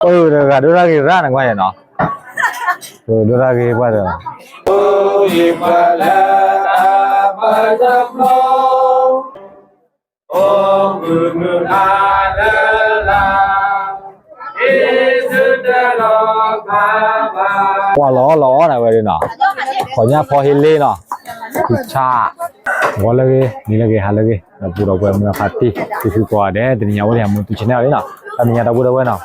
အၢ တဂၤဒိၣ်တၢ်ဂ့ၤရၣ်နကွၢ်ယဲၢ်နီၤ, ဒိၣ်တၢ်ဂ့ၤပှၢ်ဒီး ကွၢ်လီၤအီၣ်လီၤအီၣ်နၤဝဲဒၣ်နီၤ, ပှၤညၣ်ဖီဟ့လ့နီၤ, ဆူဆၣ်, ဂီၤလၢဂ့ၤ နံၤလၢဂ့ၤ ဟါလၢဂ့ၤ ဒီပုၢ်ဒီဝဲၢ်မုၢ်ဖါတံၢ် သူၣ်ခုကိးဂၤဒဲး တနံၤညါအိၣ်ဒီးမူတူ channel လံနီၤ, တနံၤညါဒီပုၢ်ဒီဝဲၢ်နီၤ,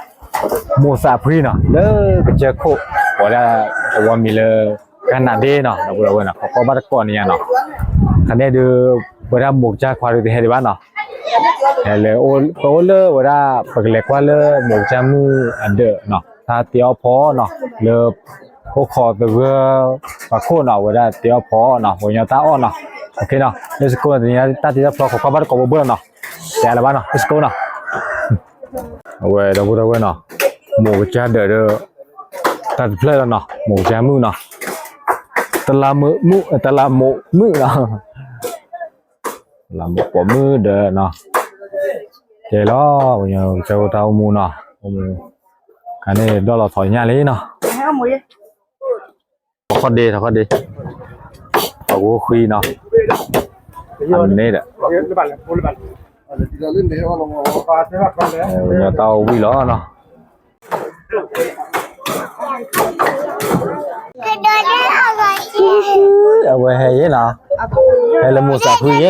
မိၢ်သးဖှံနီၤ လၢကစၢၢ်ခိၣ် ပဝဲဒၣ် တဝီမံၤလၢ ကနၣ်ဒ့နီၤ ဒီပုၢ်ဒီဝဲၢ်နီၤ ခီခီဘၣ်တကိးနံၤညါနီၤ, ခါန့ၣ်ဒုး ပဝဲဒၣ်မိၢ်ကစၢ်ခွါဒုးတဟဲဒံးဘၣ်နီၤ, ဟဲလၢ ပအိၣ်လၢဝဲဒၣ် ပကလဲၤကွၢ်လၢမိၢ်ကစၢ်မုၣ်အဒၢးနီၤ တၢ်တ့အီၣ်ဖီနီၤ လၢ အိၣ်ခိးသဂၢၢ် ပှၤခိၣ်နီၤ အဝဲဒၣ်တ့အီၣ်ဖီနီၤ ပှၤကညီတၢ်အီၣ်နီၤ, တနံၤညါတၢ်တ့တၢ်ဖျီ ခီခီဘၣ်တကိးဘိဘၢၣ်လီၤနီၤ, တဲလၢၤဘၣ်နီၤ let's go နီၤ, အဝဲဒီပုၢ်ဒီဝဲၢ်နီၤ, မိၢ်ကစၢ်ဒၢးဒီး တၢ်တဖျၢၣ်လီၤနီၤ မိၢ်ကစၢ်မုၣ်နီၤ, တလးမုၣ် တလးမိၢ်မုၣ်နီၤ လးမိၢ်ပိာ်မုၣ်ဒီးနီၤ, ကဲလီၤ ပှၤကညီကစၢ်ဖိတၢ်အိၣ်မူနီၤ, အိၣ်မူ, ခါန့ၣ်ဒီၣ်လီၤထီၣ်ညၣ်လံနီၤ, ထီၣ်ခီၣ်ဒ့ ထီၣ်ခီၣ်ဒ့, အဝဲဃံနီၤ, အန့ၣ်ဒီး ပှၤကညီတၢ်အိၣ်ဝံၣ်လီၤနီၤ အဝဲဟဲယဲနီၤ, ဟဲလၢမိၢ်သးဖှံယဲနီၤ,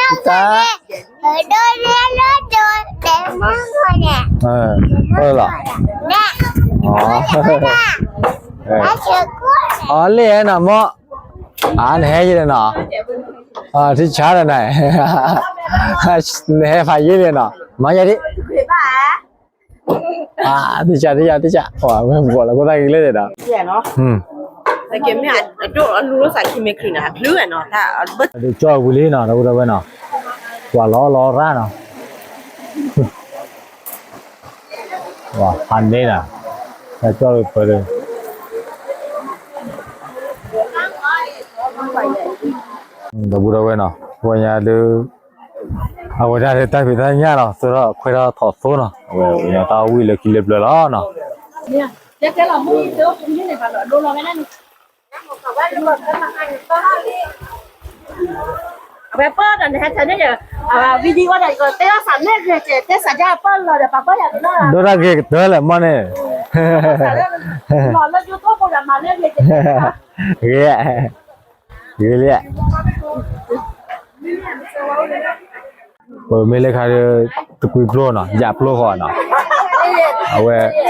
တၢ်, လီၤ, အလ့ၣ်နီၤမ့ၢ်, အနဟဲယဲနီၤ, ထံဆါဒီးနၤ, နဟဲဖးယဲလံနီၤ, မၤယဲဒ် သ့ၣ်ဆါ သ့ၣ်ဆါ သ့ၣ်ဆါ, မ့ၢ်ဘီၣ်လၢခိၣ်သၣ်ဂ့ၤလၢဒဲးဒီး, ဒိၣ်ကၠီၣ်ဝံၤလံနီၤ ဒီပုၢ်ဒီဝဲၢ်နီၤ, ကွၢ်လီၤလီၤရၣ်နီၤ, ဖးန့ၢ်နီၤ, တၢ်ကၠီၣ်လၢပၢၤဒီး ဒီပုၢ်ဒီဝဲၢ်နီၤ, ဝဲညါဒုး အဝဲဒၣ်လၢတၢ်ဖံးတၢ်ညၣ်လီၤ သိၣ်ထီၣ်ခွဲးထီၣ်ထီၣ်သိနီၤ, အဝဲညါတၢ်ဝံၣ်လၢခံလၢပျၢၤလီၤနီၤ. အဝဲပၢ်ဒီး နဟဲဆဲးန့ၣ်ဒီး အဝဲ video ဒီး တဲအီၣ်စးလၢဂ့ၤကဲ တဲစးဒ်အပၢ်လီၤဒီး ပှၤပၢ်ယၤကနီၤ ဒိၣ်တၢ်ဂ့ၤကတၢၢ်လၢမ့ၢ်န့ၣ် လီၤလၢ YouTube ပူၤဒီး မၤလၢဂ့ၤကဲ ဂ့ၤ ဂ့ၤလံ ပမ့ၢ်လၢခါဒီး တကွံပျိနီၤ ယၣ်ပျိဃီနီၤ, အဝဲ ပှၤ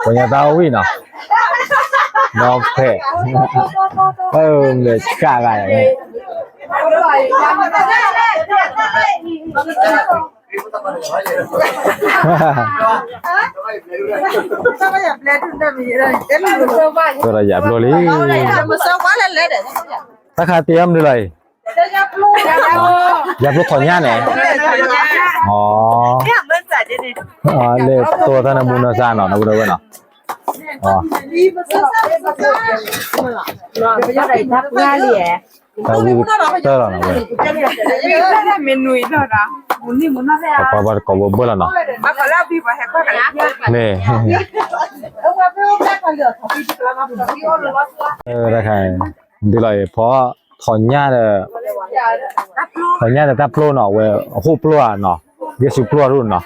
ကညီတၢ်အိၣ်ဝံၣ်နီၤ, ဒီဖဲ အၢ မ့ၢ်ကၣ်ဂၤန့ၣ် ဒီးယၣ်ပျိလံ, တၢ်ခါတ့အီၣ်မနုၤလီၤအံၤ, ယၣ်ပျိထီၣ်ညၣ်န့ၣ်, လၢတိၢ်တၢ်နၢမူနၢဆါနီၤ ဒီပုၢ်ဒီဝဲၢ်နီၤ, တၢ်ဝံၣ်ကတၢၢ်လီၤနီၤဝဲ, ပှၤပှၤဘၣ်တကိးဘိဘၢၣ်လီၤနီၤ, မ့ၢ် တၢ်ခါ ဒ်လီၤအံၤ ဖီထီၣ်ညၣ်ဒီး ထီၣ်ညၣ်ဒီးတၢ်ပျိနီၤ အဝဲအဟိၣ်ပျိဧါနီၤ, ယဲၢ်ဆူပျိဧါဒိၣ်နီၤ,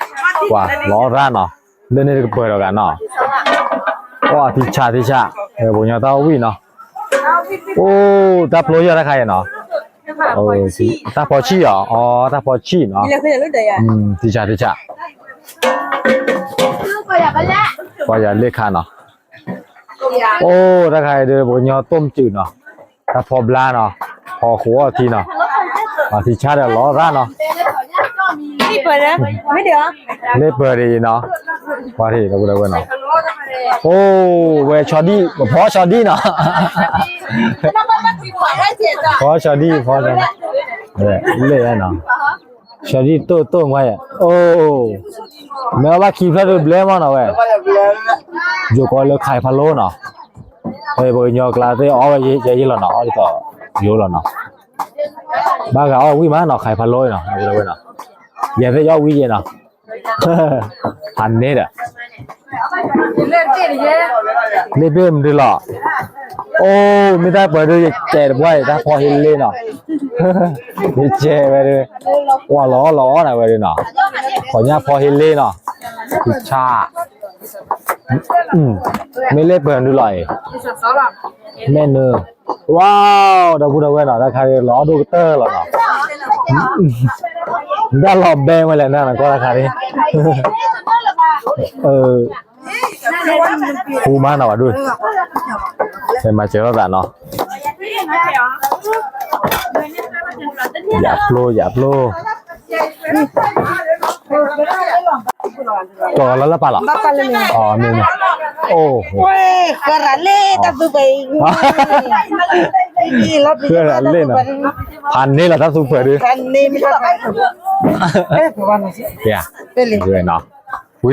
ပှၤလီၤရၣ်နီၤ, လၢန့ၣ်တကပၢၤဒီးဂၤနီၤ, ပှၤထံဆးထံဆး, ပှၤကညီတၢ်အိၣ်ဝံၣ်နီၤ, အိၣ်တၢ်ပျိယီၤတၢ်ခါအံၤနီၤ, တၢ်ဖီဆံၣ်အီၤ, အီ တၢ်ဖီဆံၣ်နီၤ, ထံဆးထံဆး, ပှၤယၤလ့ၣ်ခါနီၤ အိၣ်တၢ်ခါအံၤဒီး ပှၤကညီတိၢ်မုၢ်စုၣ်နီၤ, တၢ်ဖီဘျါနီၤ, ဖီဃိးအီၣ်ထံနီၤ, ပှၤထံဆးဒီးလီၤရၣ်နီၤ, လ့ၣ်ပၢၤဒ်အံၤနီၤ, ပှၤထံၣ်ဒီပုၢ်ဒီဝဲၢ်နီၤ, အိၣ်ဝဲဆီဒံၣ် ပဖီဆီဒံၣ်နီၤ, ဖီဆီဒံၣ် ဖီဆီဒံၣ်, လ့ၣ်နီၤ ဆီဒံၣ်တိၢ်တိၢ်မးယဲၢ်, အိၣ်, မ့ၢ်အီၣ်ဘၣ်ခံဖျၢၣ်ဒုးဘျဲမးနီၤဝဲ, ယိၤကီးလၢခးဖးလိနီၤ, ပှၤကညီကျါသ့ၣ်အီၣ်ဝဲယဲၢ်ယဲၢ်လီၤနီၤ, အီၣ်ဒ်သိးယိၤလီၤနီၤ, ဘၣ်ဂၤအီၣ်ဝံၣ်မးနီၤ ခးဖးလိနီၤ, ယဲၢ်သ့ၣ်ယအီၣ်ဝံၣ်ယဲၢ်နီၤ, ဖးန့ၢ်ဒီး လ့ၣ်ဘ့ၣ်မနုၤလီၤ. အိၣ် မ့ၢ်တၢ်ပှဲၤဒုး ယကဲတပှၢ်အံၤ တၢ်ဖီဟ့လ့နီၤ. ယကဲဝဲဒုး ကွၢ်လီၤအီၣ်လီၤအီၣ်နၤဝဲဒုးနီၤ. ခီညၣ်ဖီဟ့လ့နီၤ. ဆၣ် မ့ၢ်လ့ၣ်ပှဲၤဒုးလီၤအံၤ မ့ၢ်နုၤ ဝါ ဒီပုၢ်ဒီဝဲၢ်နီၤ တၢ်ခါဒုးလီၤအီၣ်ဒိၣ်ကတၢၢ်လီၤနီၤ. တၢ်လီၤဘဲဝဲလဲၣ်နၤ နကွၢ်တၢ်ခါဒုး ဃူမးနီၤဘၣ်ဒုး မၤစၢၤလိာ်သးနီၤ. ယၣ်ပျိ ယၣ်ပျိ ကၠီလၢလၢပၢ်လီၤ. မ့ၢ်မ့ၢ် အိၣ် ဃၢရၤလ့ၣ်တၢ်သူပှဲၤအံၤ ဃၢရၤလ့ၣ်နီၤ. ဖးန့ၢ်လီၤတၢ်သူပှဲၤဒုး ဝံၤ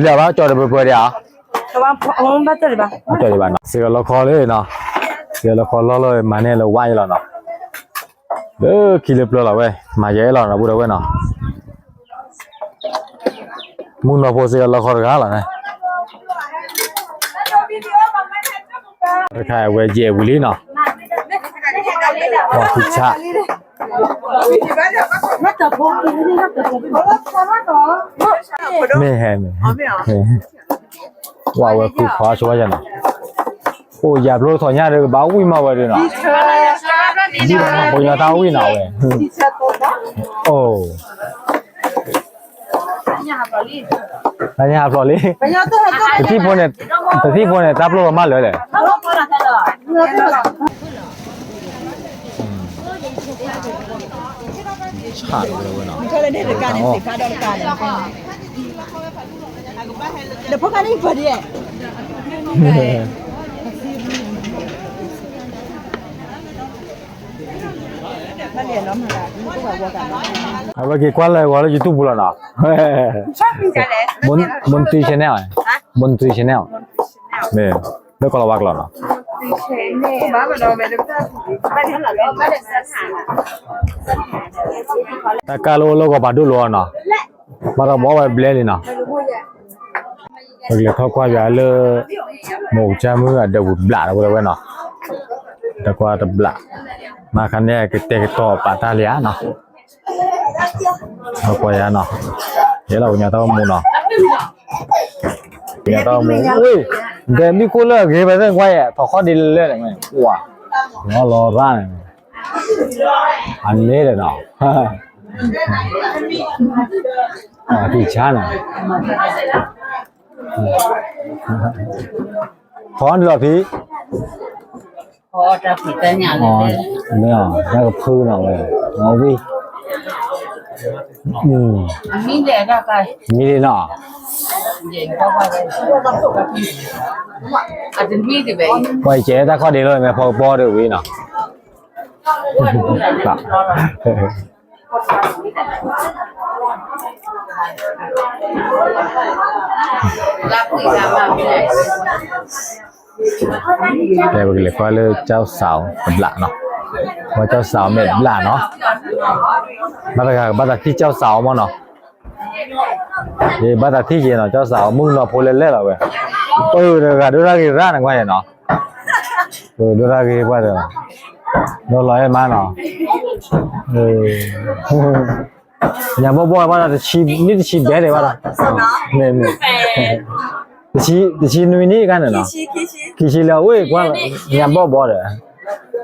လၢအဘၣ်ကၠီတပှဲၤပှဲၤဒံးဧါ. စ့ၢ်ကီးလီခီလၢနီၤ စ့ၢ်ကီးလီခီလီၢ်လၢမၤန့ၢ်လၢဝါယလီၤနီၤ. လၢခံလၢပျၢၤလီၤဝဲ မၤယဲလီၤနီၤ ပုၢ်ဒီဝဲၢ်နီၤ. မုၢ်နီၢ်ဖိစ့ၢ်ကီးလီခီတဂၤလီၤန့ၣ် တခါအဝဲယဲၢ်ဝံၤလံနီၤ. ပှၤဖုဆၣ် မ့ၢ်ဟဲမ့ၢ် ဝဲဝဲဃုဖီဆိဝဲယၤနီၤ. အိၣ်ယၤပျိထီၣ်ညါဒီးကဘၣ်ဝံၣ်မးဝဲဒုးနီၤ. ပှၤကညီတၢ်ဝံၣ်နီၤဝဲ အိၣ် တၢ်ညၣ်ဟးဖျိးလံ တထံၣ်ဖိန့ၣ် တထံၣ်ဖိန့ၣ် တၢ်ပျိၢ်လီၤမးလၢာ်လဲၣ်. ဆၣ်လီၤဝဲနီၤ ဒီးဖိခါန့ၣ်ပှၤဒ် အဝဲက့ၤကွၢ်လၢဂီၤလၢ YouTube ပူၤလီၤနီၤ. Mon-, Montui Channel, Montui Channel မ့ၢ် လၢကီၢ်လီၤဝါကျိာ်နီၤ. တၢ်ကၢ်လၢအိၣ်လၢဂီၤပၤဒိၣ်လိာ်အီၤနီၤ. ဘၣ်ဒီးဘီဝဲဘျဲလံနီၤ. ပကလဲၤထီၣ်ကွၢ်ယွၤလၢ မိၢ်ကစၢ်မုၣ်အဒၢးပူၤတဘျးဒီးဝဲဝဲနီၤ. တကွၢ်တဘျး မ့ၢ်ခါန့ၣ်ကတဲာ်ကတီၤပာ်တၢ်လံဧါနီၤ. ကွၢ်ယၤနီၤ ယဲလီၤကညီတၢ်အိၣ်မူနီၤ. ကညီတၢ်အိၣ်မူ ဝ့ၢ် ဒဲမံခိၣ်လၢအဂ့ၤဘၣ်သ့ၣ်ကွၢ်ယဲ ထီၣ်ခီၣ်ဒ့လၢလၢန့ၣ် ကွၢ် လီၤလီၤရၣ်န့ၣ် အန့ၣ်ဒီးနီၤ အကံၢ်ဆါန့ၣ် ဖီနုာ်လီၤဖံး မ့ၢ်အီၤ တၢ်ကဖုနီၤဝဲ အဝံၣ် မံလံနီၤ ပှၤကဲတၢ်ခီၣ်ဒ့လီၤ မ့ၢ်ဖီကပီၤဒီးဝံၤနီၤ တဲပကလဲၤကွၢ်လၢကၠီၣ်စးအီၤတဘျးနီၤ, ကွၢ်ကၠီၣ်စးအီၤမ့ၢ်တဘျးနီၤ, ဘၣ်တဂၤဘၣ်သးထံၣ်ကၠီၣ်စးအီၤမ့ၢ်နီၤ, ယဘၣ်သးထံၣ်က့ၤနီၤ ကၠီၣ်စးအီၤ မုၢ်ကနီၤဖိလဲၤလဲၤလီၤဝဲ, ပၢ်တဂၤဒိၣ်တၢ်ဂ့ၤရၣ်န့ၣ်ကွၢ်နီၤ, ဒိၣ်တၢ်ဂ့ၤပှၢ်ဒီး, ဒီးလီၤအဲၣ်မးနီၤ, ညၣ်ဘီဘီဘၣ်ဒီးတဆံ, နံၣ်တဆံဘဲဒံးဘၣ်ဒီး, မ့ၢ်, တဆံနွံနံၣ်အခါန့ၣ်နီၤ, ခံဆံလၢအဝ့ၢ်ကွၢ်, ညၣ်ဘီဘီဒီး,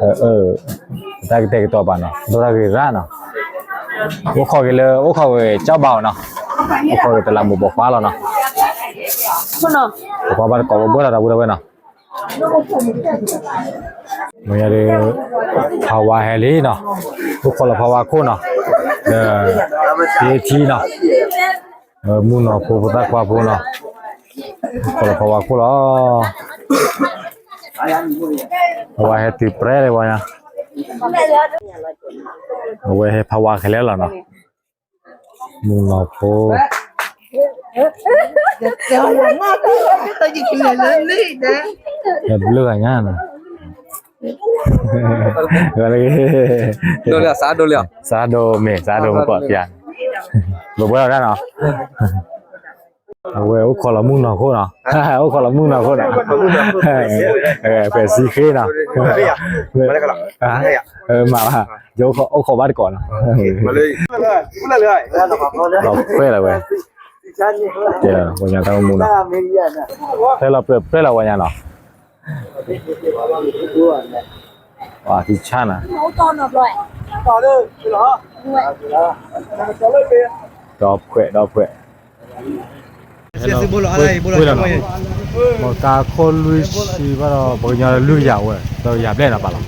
တၢ်ကတဲာ်ကတီၤပာ်နီၤ ဒိၣ်တၢ်ဂ့ၤရၣ်နီၤ, အိၣ်ခိးက့ၤလၢ အိၣ်ခိးက့ၤကၠီၣ်ဘးအီၤနီၤ, အိၣ်ခိးက့ၤတလးမူးပိာ်ခွါလီၤနီၤ, ပိာ်ခွါဘၣ်တကိးဘၣ်ဒီးတၢ်ဝံၤဒီးဝဲနီၤ မ့ၢ်ယၤဒီး, ဖးဝါဟဲလံနီၤ, အိၣ်ခိးလီၤဖးဝါခိၣ်နီၤ, ဒီး, လ့ထံနီၤ, မုၢ်နီၤဖိဖိသၣ်ခွါဖိနီၤ, အိၣ်ခိးလီၤဖးဝါခိၣ်လီၤ, ဖးဝါဟဲတုၤပြဲလၢဝဲညါ, အဝဲဟဲဖးဝါခဲလၢာ်လီၤနီၤ, မုၢ်နီၤဖိ ဘျုးဂၤညါနီၤ, စးဒိၣ်မ့ၢ် စးဒိၣ်မ့ၢ်ကီးပျၢ်, ဘၣ်ဘှဲအီၤဒၣ်နီၤ အဝဲအိၣ်ခိးလီၤမုၢ်နီၤခိၣ်နီၤ, အိၣ်ခိးလီၤမုၢ်နီၤခိၣ်နီၤ, ဖဲစံဃ့နီၤ, မၤဘၣ်, ယအိၣ်ခိးဘၣ်တကိးနီၤ, လီၤဖဲလီၤဝဲ, ပှၤညါတၢ်မူနီၤ, ဖဲလီၤပျဲၢ်လီၤပှၤညါနီၤ, ပှၤသံဆၣ်နၤ, ဒီဖှဲး ဒီဖှဲး, ကွ့ၢ်လီၤနီၤ, မ့ၢ်ကါခိၣ်လွံၢ်ဆံဘၣ်ဒီး ပှၤကညီလွံၢ်ကယၤဝဲ ဒီးယၤဘျဲၣ်နီၤပာ်လီၤ,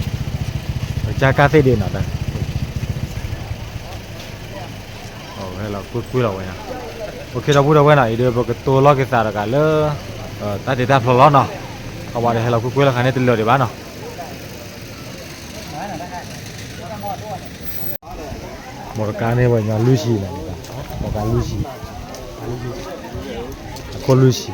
ပကစၢ်ကၢ်သ့ၣ်ဒ့နီၤ, ဟဲလီၤကွ့ၢ်ကွ့ၢ်လီၤဝဲညါ, အိၣ်ခ့ဒီပုၢ်ဒီဝဲၢ်နီၤ, အံၤဒီးပကတိၤလီၤက့ၤသးတဂၤလၢ တၢ်တ့တၢ်ဖျီလီၤနီၤ, အဝဲဒီးဟဲလီၤကွ့ၢ်ကွ့ၢ်လီၤခါန့ၣ်တလၢာ်ဒံးဘၣ်နီၤ. မီတကါန့ၣ် ပှၤကညီလွံၢ်ဆံ, မီတကါလွံၢ်ဆံ, အခိၣ်လွံၢ်ဆံ.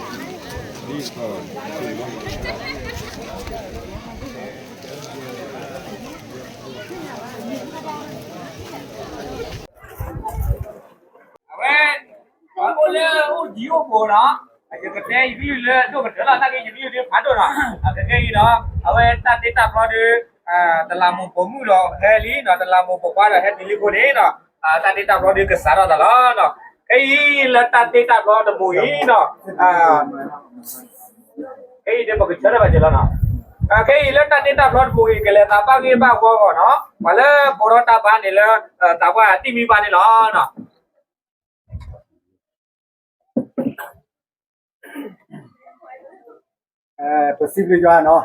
အဝဲ အိၣ်လၢအိၣ်ဒံးအိၣ်ပူၤနီၤ, ယကတဲယကလုၢ်လၢဒိၣ်ကတၢၢ်လီၤ, တၢ်ဂ့ၢ်ယကလုၢ်ဒ်ဖးဒိၣ်နီၤ, အခဲကဲအံၤဒီး အဝဲတၢ်တ့တၢ်ဖျီဒီး တလးမူးပိာ်မုၣ်ဒီးဟဲလံနီၤ, တလးမူးပိာ်ခွါဒီးဟဲတုၤလံအဃိန့ၣ်နီၤ, တၢ်တ့တၢ်ဖျီဒီးကစးထီၣ်သးလီၤနီၤ. ခဲအံၤလၢတၢ်တ့တၢ်ဖျီတဘိအံၤနီၤ, ခဲအံၤဒီးပကဆၢထၢၣ်ဘၣ်က့ၤလီၤနီၤ. ခဲအံၤလၢတၢ်တ့တၢ်ဖျီတဘိအံၤ ကလဲၤသးဘၣ်ဂ့ၢ်ဘၣ်ဝီအဂီၢ်နီၤ, ပှၤလၢကိးထီၣ်တၢ်ဘါန့ၣ်လၢ သးပှၢ်တံၢ်မံဘါန့ၣ်လီၤနီၤ. ပစံးဘျုးယွၤနီၤ,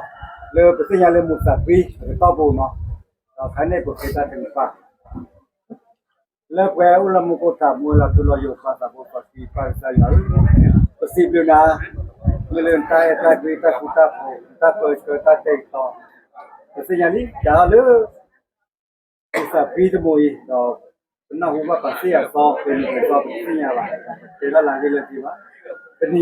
လၢပသ့ၣ်ညါလၢမုၢ်သးဖှံ ပကတီၢ်ပူၤနီၤ, ဒီးခါန့ၣ်ပဃ့တၢ်ထုကဖၣ် လၢပှဲၤအိၣ်လၢမူခိၣ်သးမူလီၤထူလီၤယိာ် ပၢ်သးဘိပၢ်သံပၢ်ကစၢ်ယွၤဧၢ, ပစံးဘျုးနၤ, မ့ၢ်လၢနတၢ်အဲၣ်တၢ်ကွံတၢ်ဃူတၢ်ဖိး တၢ်ပၢဆှၢတၢ်တဲာ်ကတီၤ, ပသ့ၣ်ညါလံ တၢ်လၢ မုၢ်သးဖှံတဘိအံၤဒီး ပနၢ်ဟူဘၣ်ပှၤသ့ၣ်အသီ ပနံၤသ့ၣ်အသီ ပတသ့ၣ်ညါဘၣ်, ပတဲလၢလၢ်ဂ့ၢ်လၢာ်သ့ဘၣ်, တနံၤညါအံၤ မ့ၢ်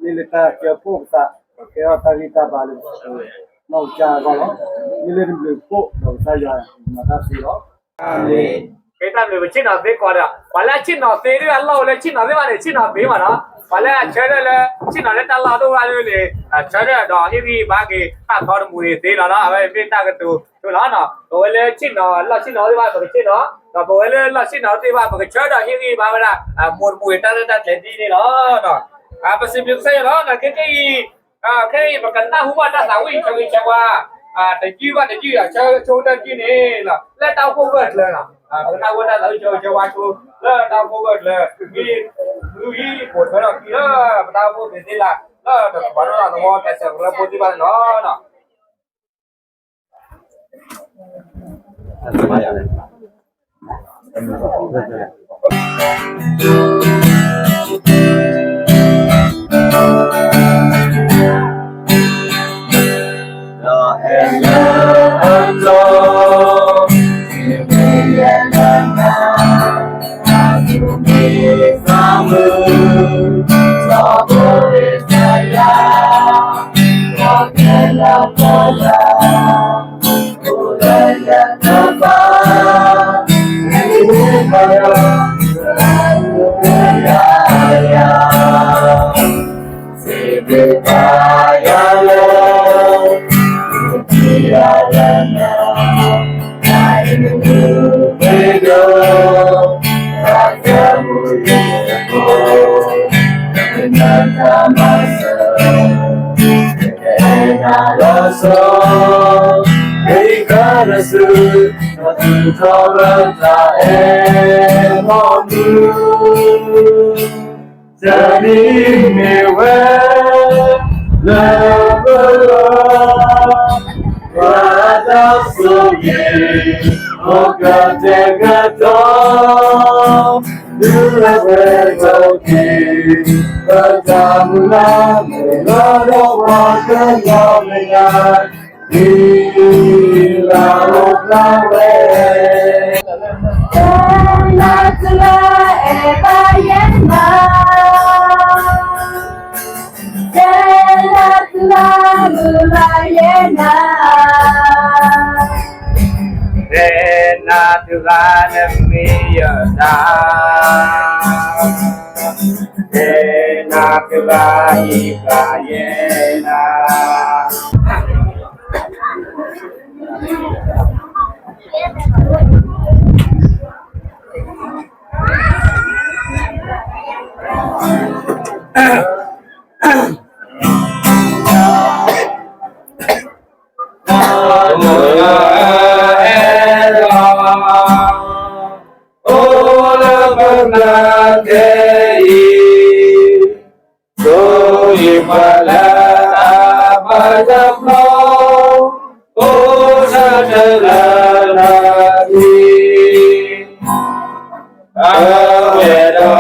လၢတၢ်စၢဖှိၣ်ပသး ပကဲထီၣ်တၢ်ဂံၢ်တၢ်ဘါလၢပ နီၢ်ကစၢ်အဂီၢ်လီၤ, မ့ၢ်လၢနဘျုးဖှိၣ်ဒီးကစၢ်ယွၤမၤတၢ်သ့လီၤ. အၤမ့ၣ်. ကဲတၢ်ဘျုးပဆ့ၣ်နီၤသ့ကိးဒီး ပှၤလၢအဆ့ၣ်နီၤသ့ဒ်အလီၢ်အိၣ်လၢဆ့ၣ်နီၤသ့ဘၣ်န့ၣ် ဆ့ၣ်နီၤသ့ဘၣ်နီၤ, ပှၤလၢအဆၢထၢၣ်လၢ ဆ့ၣ်နီၤလၢတၢ်လီၢ်ဒိၣ်ဘၣ်ဒ်န့ၣ် ဆၢထၢၣ်ဒီးဟ့ၣ်ဂံၢ်ဘါက့ၤ တၢ်ဖျီတဘိအံၤသ့လီၤနီၤ, အဝဲမ့ၢ်တၢ်ကတိၤဆိလီၤနီၤ, ပဝဲလၢဆ့ၣ်နီၤလီၢ်ဆ့ၣ်နီၤသ့ၣ်ဘၣ် ပကဆ့ၣ်နီၤ, ဒီးပဝဲလၢလီၢ်ဆ့ၣ်နီၤသ့ၣ်ဘၣ် ပကဆၢထၢၣ်ဟ့ၣ်ဂံၢ်ဘါဝဲဒၣ် မိၢ်တဘိအံၤတၢ်ရဲၣ်တၢ်ကျဲၤဒ်န့ၣ်လီၤ. ပစံးဘျုးကစၢ်ယွၤလီၤ, ခဲကဲအံၤ ခဲအံၤ ပကနၢ်ဟူဘၣ်တၢ်သးဝံၣ် ဆၢဂ့ၤဆၢဝါ တယုၢ်ဘၣ်တယုၢ် အဆၢဆိတၢ်တယုၢ်န့ၣ်လီၤ, လၢတၢ်အိၣ်ဖှိၣ်ဂၢၢ်ကျၢၤလီၤ, ပကနၢ်ဟူဘၣ်တၢ်သးဝံၣ်ဆၢဂ့ၤဆၢဝါဆိ လၢတၢ်အိၣ်ဖှိၣ်ဂၢၢ်ကျၢၤ မ့ၢ် မုၢ်ဟံၣ်ပိာ်ထွဲထီၣ်ခံလၢ ပတၢ်အိၣ်ဖှိၣ်က့ၤသ့လၢ် လၢတကပၤထီၣ်သဝီ ကဲစဲးကရၢဖိသ့ၣ်တဖၣ်န့ၣ်လီၤ. တနံၤမ့ၢ်ဝဲ လၢပဂီၢ် ပှၤတၢ်ဆိၣ်ဂ့ၤ အိၣ်ကတဲာ်ကတီၤ ဒုးဝဲပှဲၤထီၣ်က့ၤ ပတၢ်မုၢ်လၢ် မ့ၢ်လၢဒီးပှၤကညီမဲာ်ညါ ဒ်လၢအိၣ်ဖျါဝဲ တဲနၤတဂၤအဲၣ်ဘၣ်ယဲနၤ, တဲနၤတဂၤမုၢ်လၢ်ယဲနၤ, တဲနၤတဂၤနမ့ၢ်ယတၢ်, တဲနၤ ကဘၣ်ယံၤဘၣ်ယဲနၤ အိၣ်လၢပကျါခဲအံၤ ဒိးယံၤပှၤလၢအဘၣ်တၢ်ဖျီ အိၣ်ဆၢထၢၣ်လၢတၢ်သံ အဝဲဒီး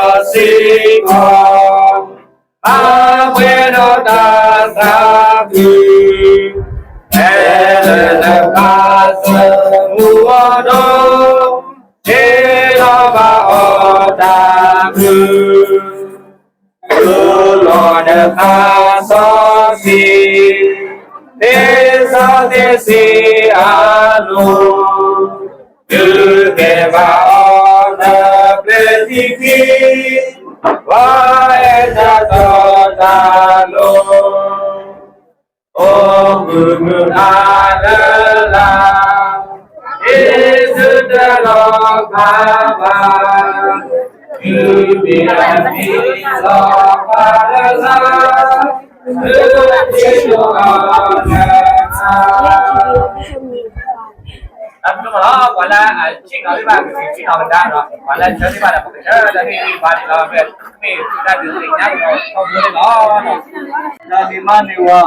အီၤစ့ၢ်ကီး အပှဲၤဒီးတၢ်သးခု ဖဲလၢနဘၣ်သးမူအီၤဒီး ဟ့ၣ်လီၤဘၣ်အီၤတၢ်ဘျုး လီၤနသးစီဆှံ သ့စီသ့ဆံးအလိၤ ဒုးကဲဘၣ်အီၤလၢပျဲၢ်ထံခံ ပှၤအဲၣ်တၢ်တီတၢ်လိၤ အိၣ်မုာ်မုာ်အါလၢလၢ် ဟ့ၣ်ဆၢထၢၣ်လီၤခါဘၣ် တုၤမ့ၢ်အသံလီၤခါလၢလၢ် လၢထံၣ်လိာ်အီၤလၢ တၢ်ဘျုးမးလီၤ ပှၤလၢအဆ့ၣ်နီၤသ့ၣ်တဖၣ် ကဆ့ၣ်နီၤကဒါဒီး ပှၤလၢအဆၢသ့ၣ်တဖၣ်ဒီး ပကဆၢတၢ်ဟ့ၣ်ဂံၢ်ဘါန့ၣ်လီၤ မ့ၢ်တၢ်ဒုးသ့ၣ်ညါလီၤ ခီဖျိန့ၣ်လီၤ တၢ်န့ၣ်မးန့ၢ်ဝဲ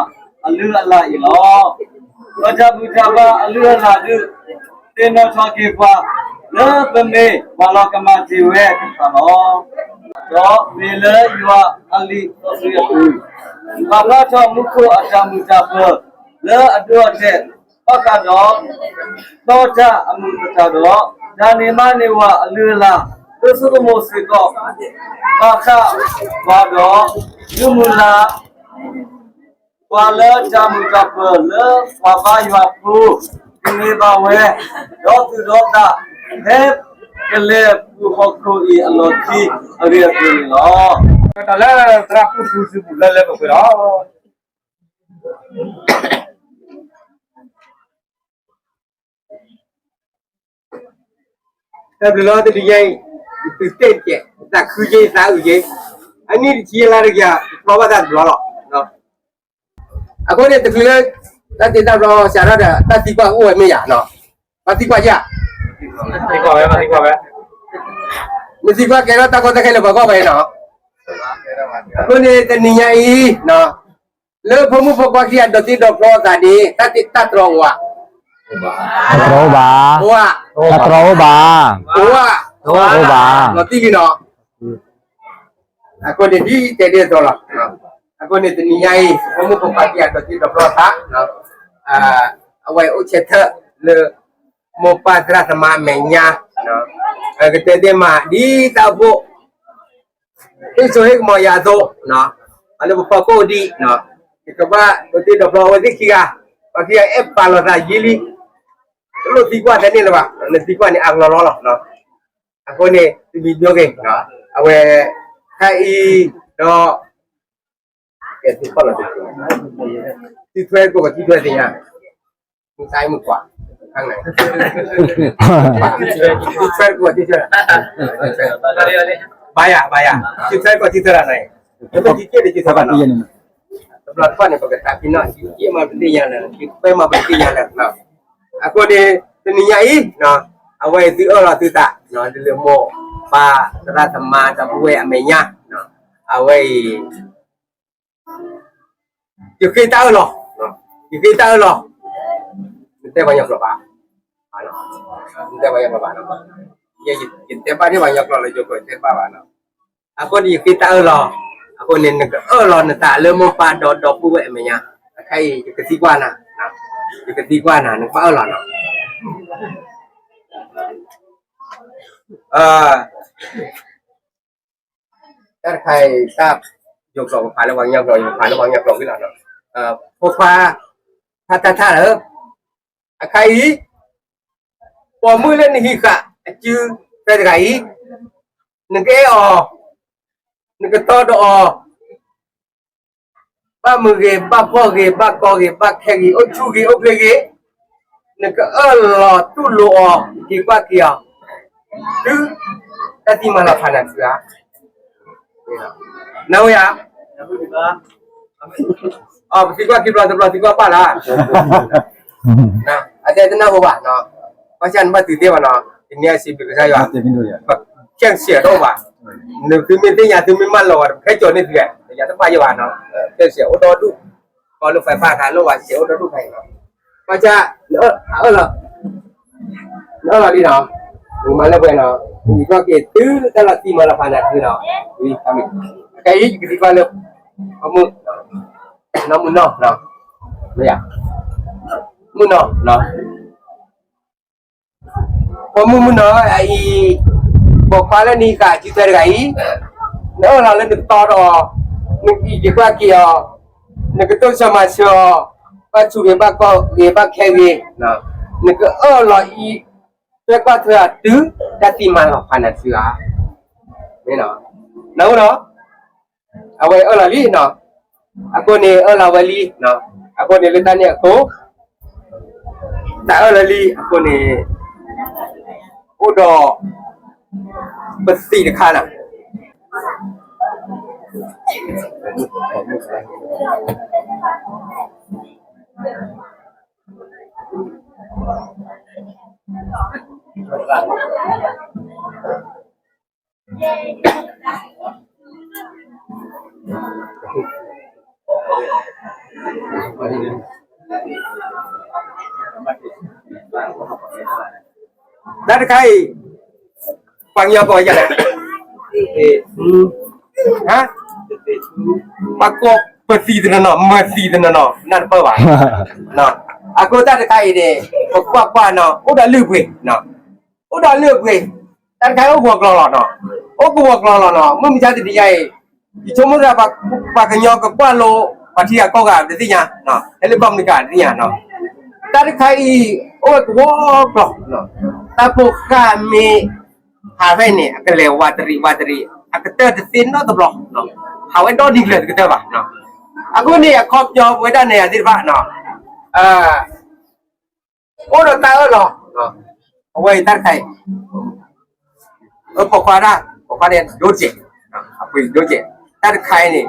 အလုၢ်အလၢ်အံၤလီၤ. ဒီးတၢ်ဘူၣ်တၢ်ဘါအလုၢ်အလၢ်ဒုး သ့ၣ်နီၣ်ထီၣ်က့ၤပှၤ လၢပမ့ၢ်ပှၤလီၤကမၣ်တ့ၢ်ဝဲတဖၣ်လီၤ. ဒီးမ့ၢ်လၢယွၤအလံာ်စီဆှံအပူၤ ပာ်ဖျါထီၣ်မူခိၣ်အတၢ်မုာ်တၢ်ပၢၤ လၢအဒိအတဲာ် ဘၣ်ဃးဒီး ဒီးတၢ်အမုာ်အတၢ်ဒီး တၢ်န့ၣ်မးန့ၢ်ဝဲအလုၢ်အလၢ် လၢဆိကမိၣ်စ့ၢ်ကီး ဘၣ်ဃးပှၤဒီး ဒုးမုၢ်လၢ် ပှၤလၢတၢ်မုာ်တၢ်ပၢၤလၢပှၤဘါယွၤဖိ ကန့ၢ်ဘၣ်ဝဲ ဒီးသူၣ်ဒီးသး ဖဲကလဲၤပူၤဟီၣ်ခိၣ်အံၤအလီၢ်ခံအဂ့ၢ်အကျိၤန့ၣ်လီၤ. တၢ်လၢသရၣ်ပူၣ်ထူစုပူၤလၢလၢပှဲၤပှဲၤလီၤ. တၢ်ဘျုးလီၤတနံၤညါအံၤ ယသုးတဲာ်တကဲး ယသးခုက့ၤ ယသးအုးက့ၤ အနံၣ်တဆံလါတကယၤ တဘျီဘၣ်သးတဘျီလီၤ. အဃိန့ၣ် တချုးလၢ တၢ်တ့တၢ်ဖျီစးထီၣ်ဒီး တၢ်သံကွၢ်အိၣ်ဝဲမ့ၢ်ယၤနီၤ ပှၤသံကွၢ်ယၤ နသံကွၢ်ကဲထီၣ်တၢ်ကီတၢ်ခဲလၢပှၤဂီၢ်ဝဲနီၤ. အဃိန့ၣ် တနံၤညါအံၤ လၢဖိမုၣ်ဖိခွါခံဂၤဒိးသံဒိးဖျီသးန့ၣ် တၢ်တ့တၢ်တြီအိၣ်ဧါ. တၢ်တြီအိၣ်ဘၣ်. အိၣ်ဧါ. တၢ်တြီအိၣ်ဘၣ်. အိၣ်ဧါ. အိၣ်ဘၣ်. လီၤတံၢ်လံနီၤ. အဃိန့ၣ်ဒ်တဲဒ်သိးလီၤ. အဃိန့ၣ်တနံၤညါအံၤ ဖိမုၣ်ဖိခွါခံဂၤဒိးသံဒိးဖျီသး အဝဲအိၣ်ဆၢထၢၣ်လၢ မိၢ်ပၢ်သရၣ်သမါအမဲာ်ညါ ကတဲသ့မး ဒ်တၢ်အိၣ်ဖှိၣ် ဟ့ၣ်စိဟ့ၣ်ကမီၤယၤအသိး အလၢပဖီခိၣ်ဒံး ယကဘၣ်ဒိးသံဒိးဖျီအဝဲသ့ၣ်ခံဂၤ ပှၤခံဂၤအဲၣ်ပာ်လီၤသးယံာ်လံ တလိၣ်သံကွၢ်ထဲန့ၣ်လၢၤဘၣ် နသံကွၢ်န့ၣ်အကလီလီၤလီၤ. အဃိန့ၣ် တမံၤညိက့ၤ အဝဲ ခါအံၤ ဒီး ကဲ သုဖီၣ်လီၤ သုထွဲကိး သုထွဲသ့ၣ်ညါ မုၢ်သးမုၢ်ကွၢ် သုထွဲကိး သုထွဲ ဘၣ်ယၤ ဘၣ်ယၤ သုထွဲကိး သုထွဲရၤန့ၣ် သုထွဲကိး သုထွဲရၤန့ၣ် တဘျီတခီၣ်န့ၣ် ပကသးပ့ၤနီၣ် ယမၤပသ့ၣ်ညါလၢ ယပဲမၤပသ့ၣ်ညါလၢ အဃိန့ၣ် တနံၤညါအံၤ အဝဲအံၤသုအၢၣ်လီၤသုသး ဒ်လၢမိၢ်ပၢ်သရၣ်သမါဒီပုၢ်ဝဲၢ်အမဲာ်ညါ အဝဲအံၤ ယဃ့တၢ်အၢၣ်လီၤ, ယဃ့တၢ်အၢၣ်လီၤ, နတဲပှၤကညီကျိာ်ဘၣ်, နတဲပှၤကညီကျိာ်ဘၣ်, ယတဲဘၣ်ဒ်ပှၤကညီကျိာ်လၢယိၤကျိာ်တဲဘၣ်ဘၣ်နီၤ, အဃိန့ၣ်ယဃ့တၢ်အၢၣ်လီၤ, အဃိန့ၣ် နကအၢၣ်လီၤနသးလၢမိၢ်ပၢ်ဒီဒီပုၢ်ဝဲၢ်အမဲာ်ညါ, အခါအံၤယကသံကွၢ်နၤ, ယကသံကွၢ်နၤ နကဘၣ်အၢၣ်လီၤနီၤ တၢ်တခါအံၤ တၢ်ယိၤကျိာ်ပဖးလၢပှၤကညီကျိာ် ယဖးလၢပှၤကညီကျိာ်ဝံၤလီၤနီၤ, ဖိခွါ ဖါတၢ်ထၣ်ဧၢ, အခါအံၤ ပိာ်မုၣ်လၢနဟံးဃာ်အစုထွဲတဂၤအံၤ, နကအဲၣ်အီၤ, နကတီဒီးအီၤ ဘၣ်မုာ်ဂ့ၤ, ဘၣ်ဖှီၣ်ဂ့ၤ, ဘၣ်ကီဂ့ၤ, ဘၣ်ခဲဂ့ၤ, အိၣ်ဆူၣ်ဂ့ၤ, အိၣ်ချ့ဂ့ၤ, နကအၢၣ်လီၤတူၢ်လိာ်အီၤ, က့ၤကွၢ်က့ၤအီၤ, တုၤ တၢ်သံမၤလီၤဖးနၤတစုဧါ. နၢ်ဟူဧါ. ပသံကွၢ်ခံဘျီတဘျီ သံကွၢ်ပၢ်လၢ အတဲတနၢ်ဟူဘၣ်နီၤ. ဘၣ်ဆၣ်နဘၣ်တုၤသ့ဘၣ်နီၤ, တနံၤအံၤစံးဘျုးကစၢ်ယွၤ, ခဲကစံးအဒိၣ်ဘၣ်, နသုမ့ၢ်သ့ၣ်ညါ သုမ့ၢ်မၢလီၤဝဲ ပခဲကၠီၤန့ၢ်သု, ယတဘၣ်ယိၣ်ဘၣ်နီၤ, ခဲကစံးအိၣ်ဒီဒူၣ်, ကီလၢ fiber ခါ လိၣ်ဘၣ်စဲးအိၣ်ဒီဒူၣ်ခါအံၤနီၤ, ဘၣ်ဆၣ် အၢၣ်လီၤ, နအၢၣ်လီၤလံနီၤ, နမၤလၢပှဲၤနီၤ, နကီၢ်က့ၤသုတၢ်လီၤသံမၤလီၤဖးနၤသုနီၤ, အခဲအံၤယကသံကွၢ်လၢ ပမုၣ် နီၢ်မုၢ်နီၢ်, မုၢ်နီၢ်, ပမုၢ်မုၢ်နီၢ်အံၤ, ပိာ်ခွါလၢနဟံးဃာ်စုထွဲတဂၤအံၤ, နအၢၣ်လီၤလၢနကတီဒီးအီၤ, နကအံးက့ၤကွၢ်က့ၤအီၤ, နကတိၢ်ဆၢမၤစၢၤအီၤ, ဘၣ်ဆူၣ်ဂ့ၤ ဘၣ်ကီဂ့ၤ ဘၣ်ခဲဂ့ၤ, နကအၢၣ်လီၤအံၤ, ထွဲကွၢ်ထွဲအီၤတုၤ တၢ်သံမၤလီၤဖးနၤတစုဧါ. မ့ၢ်နီၤ, နၢ်ဟူနီၤ, အဝဲအၢၣ်လီၤလံနီၤ, အဃိန့ၣ်အၢၣ်လီၤဝဲလံ, အဃိန့ၣ်လၢတၢ်န့ၣ်အဃိ, တၢ်အၢၣ်လီၤလံအဃိန့ၣ်, အိၣ်ဒီး ပသံးတခါနီၤ. တၢ်တခါအံၤ, ပှၤကညီကိးယၤလဲၣ်, ဟါ, ပှၤကိးပသံးတနီၤနီၤ မၤသံးတနီၤနီၤ နၢ်တပၢၢ်ဘၣ်, အဃိတၢ်တခါအံၤန့ၣ်, ပကွၢ်ကွၢ်နီၤ အိၣ်ဒီးလုၢ်အပှ့ၤ, အိၣ်ဒီးလုၢ်အပှ့ၤ, တၢ်တခါအံၤအိၣ်ကဝီၤကျီၤလီၤနီၤ, အိၣ်ကဝီၤကျီၤလီၤနီၤ မုၢ်မဆါတနံၤညါအံၤ, ယဆိကမိၣ်သး ပှၤကညီကကွၢ်လိ ပှၤထံဂၤကီၢ်ဂၤတသ့ၣ်ညါ, ဟဲလၢကီၢ်မနုၤကတသ့ၣ်ညါနီၤ, တၢ်တခါအံၤ, အိၣ်ဝဲကဝီၤကျီၤ, တၢ်ဖိဃၢ်မ့ၢ်, ဟးဖဲန့ၣ် အကလဲၤဝးတရံးဝးတရံး အကတၢၢ်တသ့နီတဘျီ, ဟးဝဲဒီနံၤကျၢၤတကတၢၢ်ဘၣ်, အဃိန့ၣ် အခီပညီပဝဲဒၣ်နဲၣ်ယၤသ့ၣ်တဖၣ်နီၤ, အိၣ်ဒီးတၢ်အၢၣ်လီၤ, အဝဲအံၤတၢ်တခါအံၤ, ပိာ်ခွါဒၣ် ပိာ်ခွါဒဲးဒိၣ်စဲး, အပှ့ၤဒိၣ်စဲး, တၢ်တခါအံၤန့ၣ်,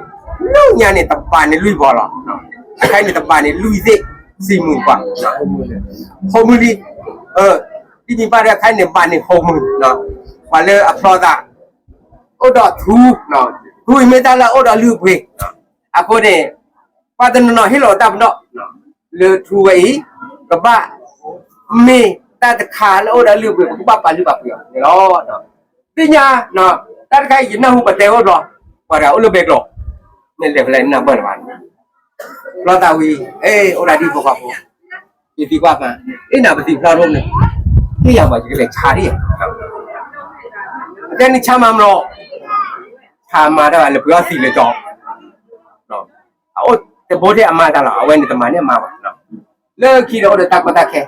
လၢညါန့ၣ် တဘးန့ၣ်လွံၢ်ဘီလီၤ, တခါအံၤန့ၣ် တဘးန့ၣ်လွံၢ်သ့ၣ်, စံမုၢ်ပှၤ, ဃိးမုၢ်လံ, ဒ်န့ၣ်ဘၣ်ဒီး တခါအံၤန့ၣ် ဘးန့ၣ်ဃိးမုၢ်, ပှၤလၢအဖျီသး, အိၣ်ဒီးထူ, ထူအံၤမ့ၢ်တၢ်လၢအအိၣ်ဒီးလုၢ်အပှ့ၤ, အဃိန့ၣ်, ပှၤတနီၤနီၤဟ့ၣ်လီၤတၢ်ပနီၣ်, လၢထူဝဲအံၤ, ကဘၣ်, မ့ၢ်တၢ်တခါလၢအအိၣ်ဒီးလုၢ်အပှ့ၤ ပကဘၣ်ပာ်လုၢ်ပာ်ပှ့ၤအီၤန့ၣ်လီၤ, သ့ၣ်ညါ, တၢ်တခါအံၤယနၢ်ဟူပတဲအိၣ်ဘျီ, ပှၤတဂၤအိၣ်လၢဘဲကျိၤ, မ့ၢ်လဲၤဖဲလဲၣ်နၢ်ပၢၢ်လၢၤဘၣ်, ဖျီသးဝံၤ, အဲ အိၣ်ဒၣ်ဒ်ဖိခွါဖိ, ယသံကွၢ်ဖဲ, အ့ၣ်နၤပသံဖျီဒိၣ်န့ၣ်, ဟ့ၣ်ယၤမးယကလဲၤဆါဒ်, အတဲန့ၣ်ဆါမၤမလီၤ, ဆါမၤတၢ်ဘၣ်လၢပှဲၤအီၣ်သံလၢကၠီ အအိၣ်တဘိထဲအမါတၢ်လီၤ အဝဲန့ၣ်တမၤန့ၢ်အမါဘၣ်, လၢခံဒီးအိၣ်ဒီးတၢ်ကီတၢ်ခဲ,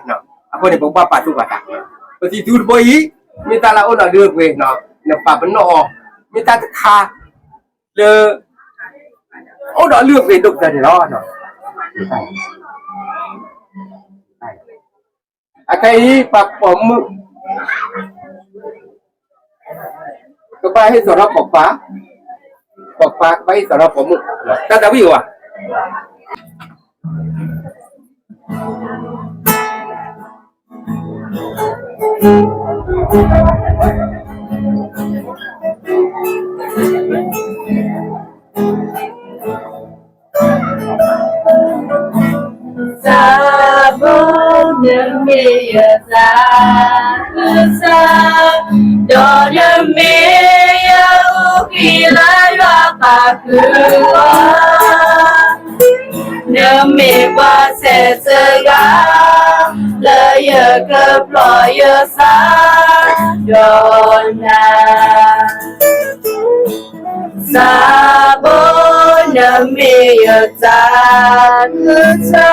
အဃိန့ၣ် ပကဘၣ်ပာ်သူၣ်ပာ်သး, ပသံၣ်သူတဘိအံၤ, မ့ၢ်တၢ်လၢအအိၣ်ဒီးလုၢ်အပှ့ၤ, နပာ်ပနီၣ်အီၤ, မ့ၢ်တၢ်တခါ, လၢ, အိၣ်ဒီးလုၢ်အပှ့ၤဒိၣ်ကတၢၢ်န့ၣ်လီၤ. အခဲအံၤ ပှၤပိာ်မုၣ် ကဘၣ်ဟ့ၣ်သီထီၣ်ပိာ်ခွါ, ပိာ်ခွါကဘၣ်ဟ့ၣ်သီထီၣ်ပိာ်မုၣ်, တၢ်သးဝံၣ်ဧါ. သးဘိ နမ့ၢ်ယသးခုကစၢ်, ဒီးနမ့ၢ်ယအုၣ်က့ၤလၢယွၤပာ်ဃုာ်အီၤ, နမ့ၢ်ပှၤဆဲးစဂၤ လၢယကပျီယသးဒီးနၤ. သးဘိ နမ့ၢ်ယသးခုကစီၣ်,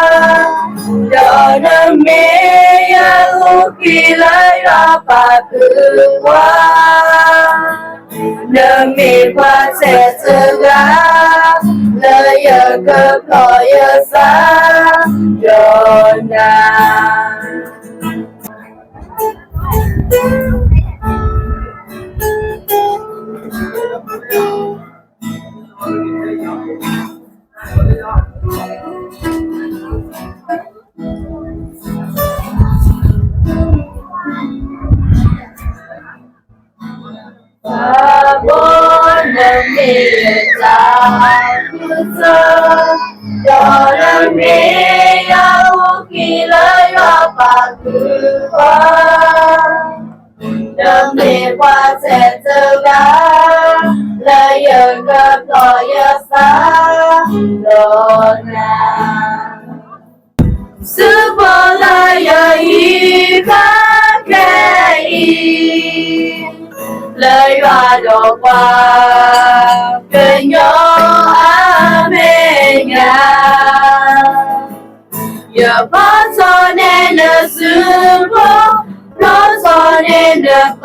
ဒီးနမ့ၢ်ယအဂီၢ်ခံလၢယွၤပာ်ဖှိၣ်ပှၤ, နမ့ၢ်ပှၤဆဲးတဂၤ လၢယကဖျီယသး, ဒီးန ဘီနမ့ၢ်ယသးခုကစီၣ်, ဒီးနမ့ၢ်ယအဂီၢ်ခံလၢယွၤပာ်ဖှိၣ်ပှၤ, နမ့ၢ်ပှၤဆဲးတဂၤ လၢယကဖျီယသး, ဒီးန စူၢ်ဖှိၣ်လၢယဟံၣ်ဃီခဲအံၤ, လၢယွၤဒီးပှၤကညီအမဲာ်ညါ, ယဖီၣ်ထီၣ်န့ၢ်နစုဖိ, ဖီၣ်ထီၣ်န့ၢ်နပ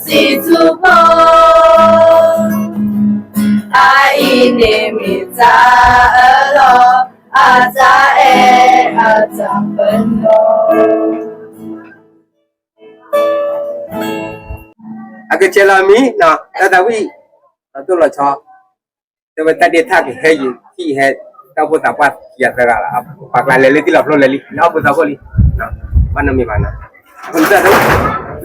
စံးထူဖိ, အအံၤန့ၣ်မ့ၢ်တၢ်အၢၣ်လီၤ, အတၢ်အဲၣ်အတၢ်ပနီၣ်. အကဆဲးလီၤမံၤ, တၢ်သးဝံၣ်, လီၤတိၢ်လီၤဆီ, တဲဝဲတၢ်ဒ့တၢ်ကဟဲယံၤ ထံၣ်ဟဲ, တၢ်အိၣ်ဖှိၣ်သးပှၢ်ခံဂၤသၢဂၤလီၤ, ပှၤကျါလဲၤလၢထံလီၤဖျိလဲၤလံ, လၢအိၣ်ဖှိၣ်သးခိၣ်လံ, ဘၣ်နီတမံၤဘၣ်နီၤ, လၢ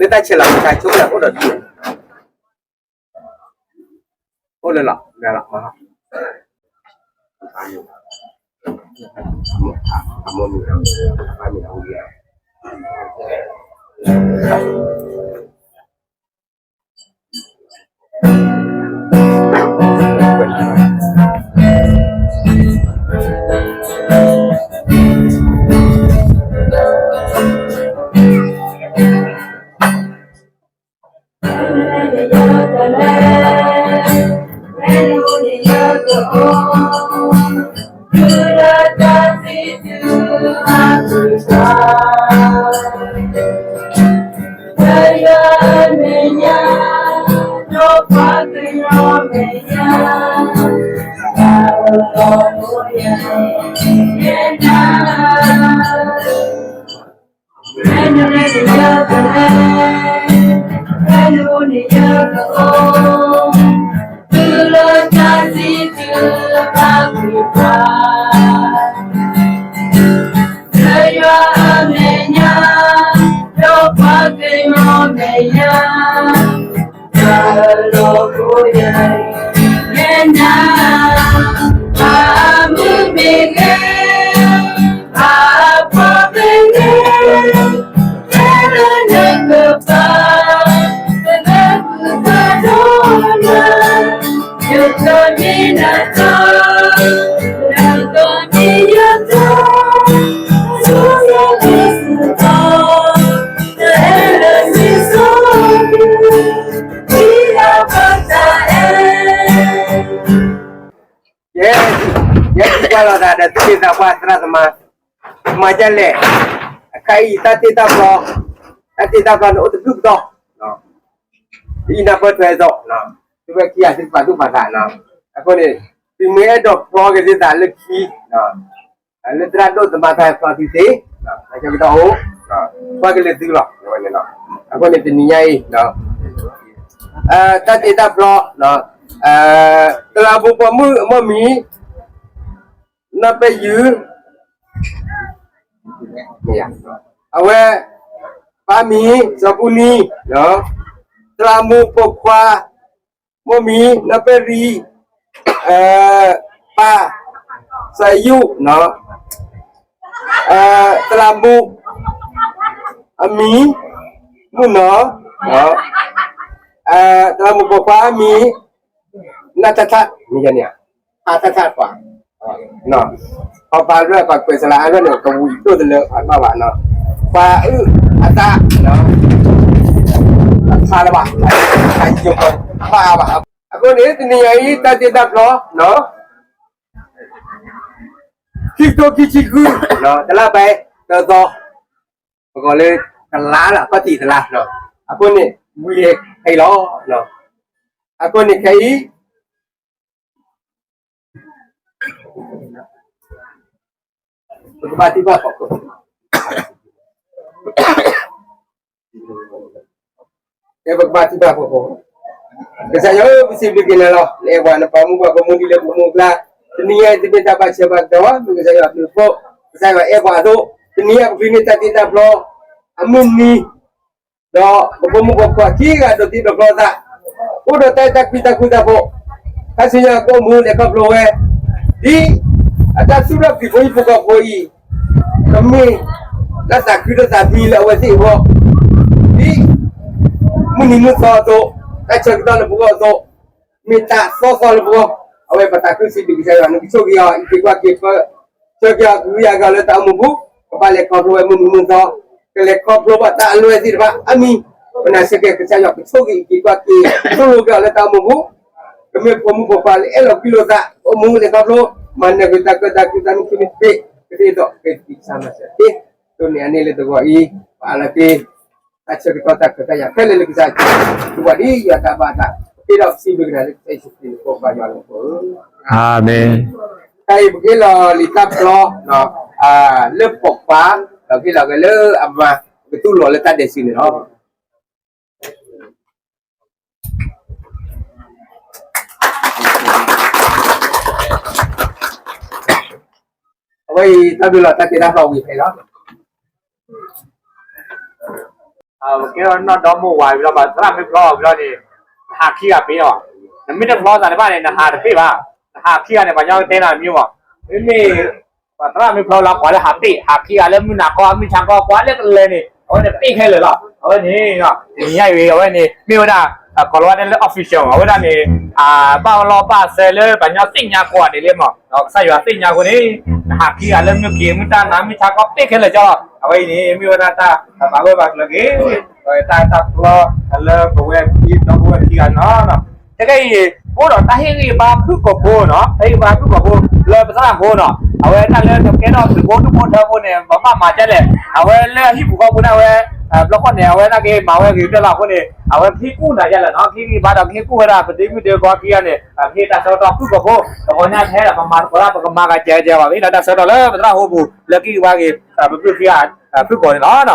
တၢ်ဆဲးလီၤမံၤ ဆိကမိၣ်အိၣ်ဒီးဒ် အိၣ်လၢလီၤ, လၢလီၤ, အမိၢ်မံၤ, အမိၢ်မံၤ, လၢယွၤအမဲာ်ညါ, ဒီးပှၤကညီမဲာ်ညါ, တၢ်လီၤကိယဲ, ယဲနၤ, အမုၢ်မ့ၢ်ဂ့ၤ, အပှၤမ့ၢ်ဂ့ၤ, တဲလၢနကပၤ, တဂၤမုၢ်ကဒီးနၤ, ယကမ့ၢ်နတၢ်, နကမ့ၢ်ယတၢ်, ဆိယကစူၢ်ကီး, တအဲၣ်လၢနစီဆှံ, ဒ်အဘၣ်တၢ်အဲၣ် ယဲ, ယဲဒ်ပှၤလီၤသးဒီးသူၣ်က့သးပှၢ်သရၣ်သမါ, မၤဒ်လဲၣ်, အခါအံၤတၢ်တ့တၢ်ဖျီ, တၢ်တ့တၢ်ဖျီန့ၣ်အိၣ်တဘျုးကဒီး, ဒ်အံၤနၢ်ပၢၢ်ထွဲအသိး, သုဝဲခံဂၤသုပာ်သူၣ်ပာ်သး, အဃိန့ၣ်, သုမ့ၢ်အဲၣ်ဒိးဖျီက့ၤသုသးလၢခံ လၢသရၣ်ဒိၣ်သမါတၢ်ဖျီသုသ့, တၢ်ဆၢကတီၢ်အိၣ်, ကွၢ်က့ၤလၢသုလီၤ, အဃိန့ၣ်တနံၤညါအံၤ, တၢ်တ့တၢ်ဖျီ, တလးမူပိာ်မုၣ်အမိၢ်မံၤ, နီၢ်ပဲယုၢ်, အဝဲ, ပၢ်မံၤ စီၤပူနံၤ, တလးမူပိာ်ခွါ, မိၢ်မံၤ နီၢ်ပဲရံ, ပၢ်, စီၤယူၣ်, တလးမူ, အမံၤ, မုၣ်နီၤ, တလးမူပိာ်ခွါအမံၤ, နၢ်ထၣ်ထၣ်, မ့ၢ်ယန့ၣ်, အါထၣ်ထၣ်ပှၤ, ပှၤပာ်လွဲၢ်ပှၤကွဲးစလၢအလွဲၢ်န့ၣ် ကဝံၤဒိၣ်တလၢအဘၣ်ဘၣ်နီၤ, ပှၤအုၣ်အသး, အဖးလၢၤဘၣ်, အယိာ်ပှၤဘၣ်ဘၣ်, အဃိန့ၣ် တနံၤညါအံၤ တၢ်တ့တၢ်ဖျီ, ခံကထိခံဆံဃု တလါဘဲ တသီ ပကိးလၢ တလါလီၤ ခီၣ်ထံးတလါ အဃိန့ၣ် ဝံၤခဲအံၤလီၤ. အဃိန့ၣ်ခဲအံၤ ပကဘၣ်ထုကဖၣ်ဖီခိၣ် ပကဘၣ်ထုကဖၣ်ဖီခိၣ်, ကစၢ်ယွၤဧၢ, ပစံးဘျုးက့ၤနၤလီၤ. နအဲၣ်ပှၤနပာ်မူပှၤ ပမူဒံးလၢပမူအကျါ, တနံၤညါအံၤ တမ့ၢ်တၢ်ဘၣ်ဆၢဘၣ်ကတီၢ်ဘၣ်, မ့ၢ်ကစၢ်ယွၤအဘျုးအဖှိၣ်, ကစၢ်ယွၤအဲၣ်ပှၤအသိး, တနံၤညါပကပျံၤန့ၢ်တၢ်တ့တၢ်ဖျီ အမုၢ်နံၤ ဒီးပဖိမုၣ်ဖိခွါခံဂၤဒိးတံၤဒိးဖျီသး, အိၣ်ဒီးတၢ်အဲၣ်တၢ်ကွံတၢ်ဃူတၢ်ဖိး, ခါဆူညါကအိၣ်မူလဲၤခီဖျိဝဲ, ဒ်အတၢ်သူၣ်ထီၣ်ကံၤဖိဟံၣ်ဖိဃီဖိအံၤ, ကမ့ၢ်တၢ်သးခုဒီးသးဖှံလၢအဝဲသ့ၣ်အဂီၢ်, ဒ်မုၢ်နံၤမုၢ်သီအသိး, တၢ်ဆၢကတီၢ်လၢပဂီၢ်အသိး, မ့ၢ်တၢ်သီသီလၢပဂီၢ်, အဝဲပသးခုစံးဘျုးကစၢ်ယွၤ နကဆိၣ်ဂ့ၤအီၤ အံးက့ၤကွၢ်က့ၤ ဆၢက့ၤအီၤကဟုကယာ်က့ၤအီၤလၢတၢ်အိၣ်မူပူၤ, ကဘၣ်လဲၤခီဖျိဝဲမုၢ်နံၤမုၢ်သီ, ကလဲၤခီဖျိဘၣ်တၢ်အလွဲၢ်သ့ၣ်တဖၣ်အါမံၤ, ပနာ်ဆၢက့ၤကစၢ်ယွၤကဆိၣ်ဂ့ၤအံးက့ၤကွၢ်က့ၤ သိၣ်လိက့ၤအီၤလၢတၢ်အိၣ်မူပူၤ, ကမ့ၢ်ဖိမုၣ်ဖိခွါလၢအဲၣ်လီၤကွံလိာ်သး အိၣ်မူလဲၤခီဖျိ, မၤနၢၤက့ၤတၢ်ကၢၣ်တၢ်ခု တၢ်နုာ်ထူၣ်နုာ်တဘ့ၣ် ကသ့ၣ်ဒီးကသံၣ်ကစၢ်မၤစၢၤတက့ၢ်. ဒ်န့ၣ်အန့ၣ်လၢတဂီၤအံၤ, ပအၢၣ်လီၤက့ၤ တၢ်ဆၢကတီၢ်တၢ်ခွဲးတၢ်ယာ်ခဲလၢာ်လၢကစၢ်, ပှၤဒ်ယွၤတၢ်ဘၣ်အသး, ပဃ့ဒီးပစံးဘျုးက့ၤနၤလၢကစၢ်ယ့ၣ်ၡူးခရံာ်အမံၤ ပပၢ်ယွၤလၢပှဲၤဧၢ, အၤမ့ၣ်. တၢ်အံၤပကဟ့ၣ်လီၤလံာ်တၢ်ပျီ လၢပိာ်ခွါ, ဒီးဟ့ၣ်လီၤက့ၤလၢအမါ, ပကတူၢ်လိာ်လၢတၢ်ဒဲးစံးန့ၣ်လီၤ. အဝဲအံၤ တၢ်ဘျုးလီၤ တၢ်တ့တၢ်ဖျီဝံၤဖဲလီၤ. ကဲထီၣ်နီၢ်ဒီမိၢ်ဝၤဝံၤလီၤ ပှၤသရၣ်မ့ၢ်ဖျီအီၤဝံၤလီၤန့ၣ်, နဟးခံဂၤပ့ၤအီၤ, နမ့ၢ်တဖျီသးတဘၣ်န့ၣ် နဟးတပ့ၤဘၣ်, နဟးခံဂၤန့ၣ် ပှၤညီကတဲနၤမ့ၢ်မး, မ့မ့ၢ် ပှၤသရၣ်မ့ၢ်ဖျီလီၤ ကွၢ်လၢဟးပ့ၤ, ဟးခံဂၤလၢမုၢ်နၤခီ မုၢ်ဆါခီ ကွၢ်လၢကလဲၤန့ၣ် အဝဲန့ၣ်ပ့ၤခဲလၢာ်လီၤ. အဝဲန့ၣ် တနံၤညါအံၤ အဝဲန့ၣ် မ့ၢ်ဝဲဒၣ် ကိးလီၤဝဲဒၣ်လၢ official အဝဲဒၣ်န့ၣ် ဘၣ်လီၢ်ဘၣ်စဲလၢပှၤညီသ့ၣ်ညါကိးဂၤဒဲးလံမး, ကစၢ်ယွၤသ့ၣ်ညါအဃိန့ၣ် နဟးခံဂၤလၢမုၢ်က့ၤ မုၢ်တၢ်နၤ မုၢ်ဆါခီ ပ့ၤခဲလၢာ်ကၠီလီၤ. အဝဲအံၤန့ၣ် မ့ၢ်ဝဲဒၣ်တၢ်ပာ်ဂၢၢ်ပာ်ကျၢၤက့ၤ တၢ်တၢ်ဖျီ လၢပဝဲခံဒီပုၢ်ဝဲၢ်ခံဂၤန့ၣ်လီၤ. ခဲကနံၣ်အံၤ အိၣ်ဒီးတၢ်ဟ့ၣ်ဂံၢ်ဘါဖုၣ်ကိာ်ဖိနီၤ, တၢ်ဟ့ၣ်ဂံၢ်ဘါဖုၣ်ကိာ်ဖိ လၢပသရၣ်ဖိနီၤ, အဝဲဒၣ်လၢကဲထီၣ်သုးဖိဒူၣ်ဖိထၢဖိန့ၣ် ပဘၣ်မၤဒ်လဲၣ်, အဝဲလၢအဟံၣ်ပူၤဃီပူၤန့ၣ် အဝဲ ဘျီခီန့ၣ် အဝဲဒၣ်က့ၤမၤဝဲဂ့ၤကတၢၢ်လီၤအဃိန့ၣ် အဝဲကဟ့ၣ်ကူၣ်နၤဒ်လဲၣ်နီၤ, ကဟ့ၣ်ဂံၢ်ဘါဒီးကဟ့ၣ်ကူၣ်ဝဲဒၣ် ပဒ့မုၣ်ဒ့ခွါခံဂၤန့ၣ် ကဟ့ၣ်တၢ်ဆၢကတီၢ်ဖုၣ်ကိာ်ဖိ, တဂီၤညါထဲဒီးပမၤသကိးတၢ် ပကမၤကစဲးကဲဘၣ် ပဟ့ၣ်လီၤတၢ်ဆၢကတီၢ်လၢပသရၣ်ဖိပူၤ လၢကဟ့ၣ်ဂံၢ်ဘါဂ့ၤ ပဘုၣ်ခံဂၤ ဖုၣ်ကိာ်န့ၣ်လီ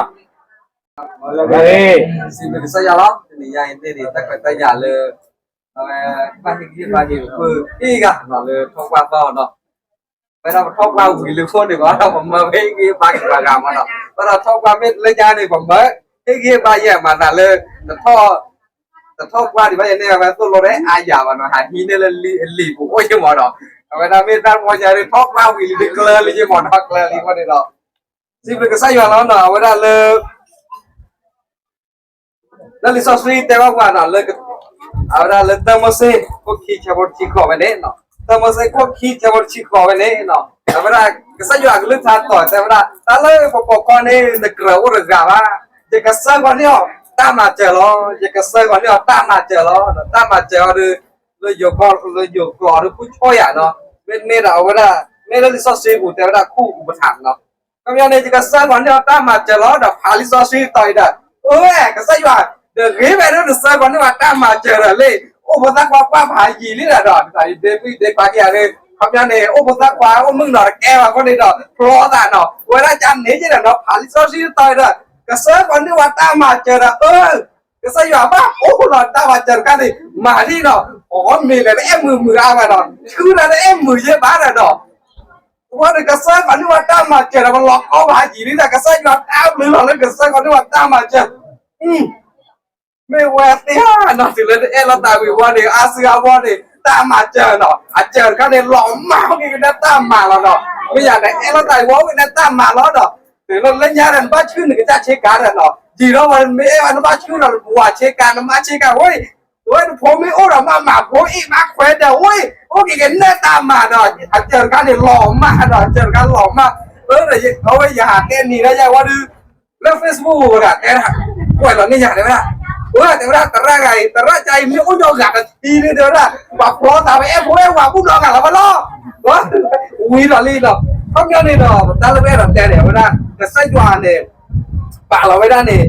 ၤ. စံးဘျုးကစၢ်ယွၤလီၤ, တနံၤညါအံၤန့ၣ် တၢ်ခွဲးတၢ်ယာ်လၢ အဝဲ ဘၣ်ဟ့ၣ်ဂံၢ်ဟ့ၣ်ဘါက့ၤပှၤခံဂၤနီၤ လၢထီၣ်ပှၢ်သီနီၤ, ဝဲဒၣ်ပထီၣ်ပှၢ်ဝံၤလံအဃိန့ၣ် ပမၤဟ့ၣ်ဂံၢ်ဟ့ၣ်ဘါက့ၤပှၤဂၤမးနီၤ, ဝဲဒၣ်ထီၣ်ပှၢ်မ့ၢ်လၢညါန့ၣ် ပမၤဟ့ၣ်ဂံၢ်ဟ့ၣ်ဘါယဲၢ်မၤသးလၢ တထီၣ် တထီၣ်ပှၢ်ဒံးဘၣ်ယဲၢ်န့ၣ် အဝဲသိၣ်လိဒၣ်အါယၤဘၣ်နီၤ, ဟးဟံးန့ၢ်လၢလံာ်ပူၤအိၣ်ယဲၢ်မးနီၤ, အဝဲဒၣ်မ့ၢ်တၢ်တမီၤယၤန့ၣ် ထီၣ်ပှၢ်ဝံၤလံ တကျၢၤလံယဲၢ်မးနီၤ, ကျၢၤလံအဃိန့ၣ်ဒီး စံးဘျုးကစၢ်ယွၤလီၤနီၤ, အဝဲဒၣ်လၢ လၢလံာ်စီဆှံတဲဘၣ်ပှၤနီၤ, အဝဲဒၣ်လၢတၢမိၤၡ့ ခိၣ်ခံဆၢဖိတဆံဃိးဝဲန့ၣ်, တၢမိၤၡ့ ခိၣ်ခံဆၢဖိတဆံဃိးဝဲန့ၣ်, အဝဲဒၣ်ကစၢ်ယွၤအကလုၢ်ကထါတီၤတဲဝဲဒၣ် တၢ်လၢပပိာ်ခွါန့ၣ် နကြၢးအိၣ်တဂၤဘၣ်, ယကစၢ်ဂီၤန့ၢ်အီၤတၢ်မၤစၢၤလီၤ, ယကစၢ်ဂီၤန့ၢ်အီၤတၢ်မၤစၢၤလီၤ, တၢ်မၤစၢၤအီၤဒီး လၢယိၤကီၢ် လၢယိၤကျိာ်ဒီး ဖုဆိယၤနီၤ, မ့တမ့ၢ်ဒီးအဝဲဒၣ် မ့ၢ်လၢလံာ်စီဆှံပူၤတဲဝဲဒၣ် ခူၣ်ပထးနီၤ, ခီပညီန့ၣ် ယကစၢ်ဂီၤန့ၢ်အီၤတၢ်မၤစၢၤလီၤ, ဒီးဖးလံာ်စီဆှံတီၤအံၤဒီး အၢ ကစၢ်ယွၤ တဂ့ၤဘၣ်ဒီး နစၢ်ဂီၤန့ၢ်အီၤတၢ်မၤစၢၤဒီးလံ, အိၣ်ဖိသၣ်ခွါကွၢ်ဖးယံာ်လံဒီး ဒ်သိးယဒ့မုၣ်ဒ့ခွါခံဂၤန့ၣ် ခီပညီန့ၣ် အိၣ်ဖိသၣ်ခွါအိၣ်မုၣ်ကနီၤတကဲဘၣ်အဃိန့ၣ်ဒီး ဖျီသးနီၤ, ဝဲဒၣ်ကန့ၣ်က့ဒီးနီၤ ဖးလံာ်စီဆှံတီၤအံၤဒီး ကစၢ်ဂီၤန့ၢ်ဝဲတၢ်မၤစၢၤဒီး အၢ ကစၢ်ယွၤဘၣ်အိၣ်လီၤတၢ်မၤစၢၤတခါန့ၣ် မၤဒ်နီၤ, အီမ့ၢ်လၢနအဲၣ်မုာ်မုာ်အါဘၣ်နီၤ, ဆူနၤနအဲၣ်မုာ်ယဲၢ်ဘၣ်ဒီးနီၤ, အဃိန့ၣ် ကစၢ်ဂီၤန့ၢ်ဝဲတၢ်မၤစၢၤဒီး ပလီၤကီဘၣ်ယံာ်လံဒီး ကစၢ်ယွၤတၢ်ဘျုးလီၤလၢကစၢ်ဂီၤန့ၢ်ဝဲတၢ်မၤစၢၤ မ့ၢ်ဝဲသ့ၣ်ဧါနီၤ တုၤလၢနအဲၣ်လိာ်သးဝံၤဝီန့ၣ် အါစုအါဘီန့ၣ် တၢ်မၤစၢၤနီၤ အစၢၤတခါန့ၣ် လီၤမၢ်က့ၤကဒါတၢ်မၤလီၤနီၤ, မ့ၢ်ယၤနအဲၣ်လိာ်သးဝံၤဝီကဒါတၢ်မၤလီၤနီၤ, တုၤလၢလၢညါဒီး နဘၣ်ဆူၣ်နကစၢ်ဆ့ကၤဒီးနီၤ, ယံာ်ဒီးဝဲမ့ၢ်အဲၣ်ဝဲနဘၣ်ဆူၣ်ဒီး နပှၤဆ့ကၤ နမါဆ့ကၤဝဲ ဝဲနဖိမ့ၢ်အိၣ်ဒီးမၤမၤဖိအ့ၣ်မၤခွဲးဒီးဝဲ အိၣ်က့ၤကနဲၣ်တၢ်မၤဒီး အစၢၤတခါန့ၣ်လီၤမၢ်ဒီး အစၢၤတခါလီၤမၢ်, အဝဲယဟးတဲနံၤလၢယဲၢ်ဝီဒုး လၢ Facebook ဝဲဒၣ်တဲဒၣ် ကွဲးလီၤန့ၢ်ယၤတဲဝဲဒၣ်, ဝဲတဲဝဲဒၣ် သရၣ်ဂၤအံၤ သရၣ်ကါအံၤမ့ၢ်အိၣ်ညီဂၤတထံန့ၣ်တဲဝဲဒၣ် ပှၤဖျီသးဝဲအဲၣ်ဖိအဲၣ်ဝၤဘူၣ်နီတဂၤလီၤဘၣ်လီၤ, ဝံၤလီၤလံလီၤ, ခီပညီန့ၣ်ဒီး ပတၢ်လၢပအဲၣ်ဒိးတဲန့ၣ် အဝဲဒၣ် ကစၢ်ယွၤန့ၣ် ပာ်လီၤဝဲဒၣ်န့ၣ်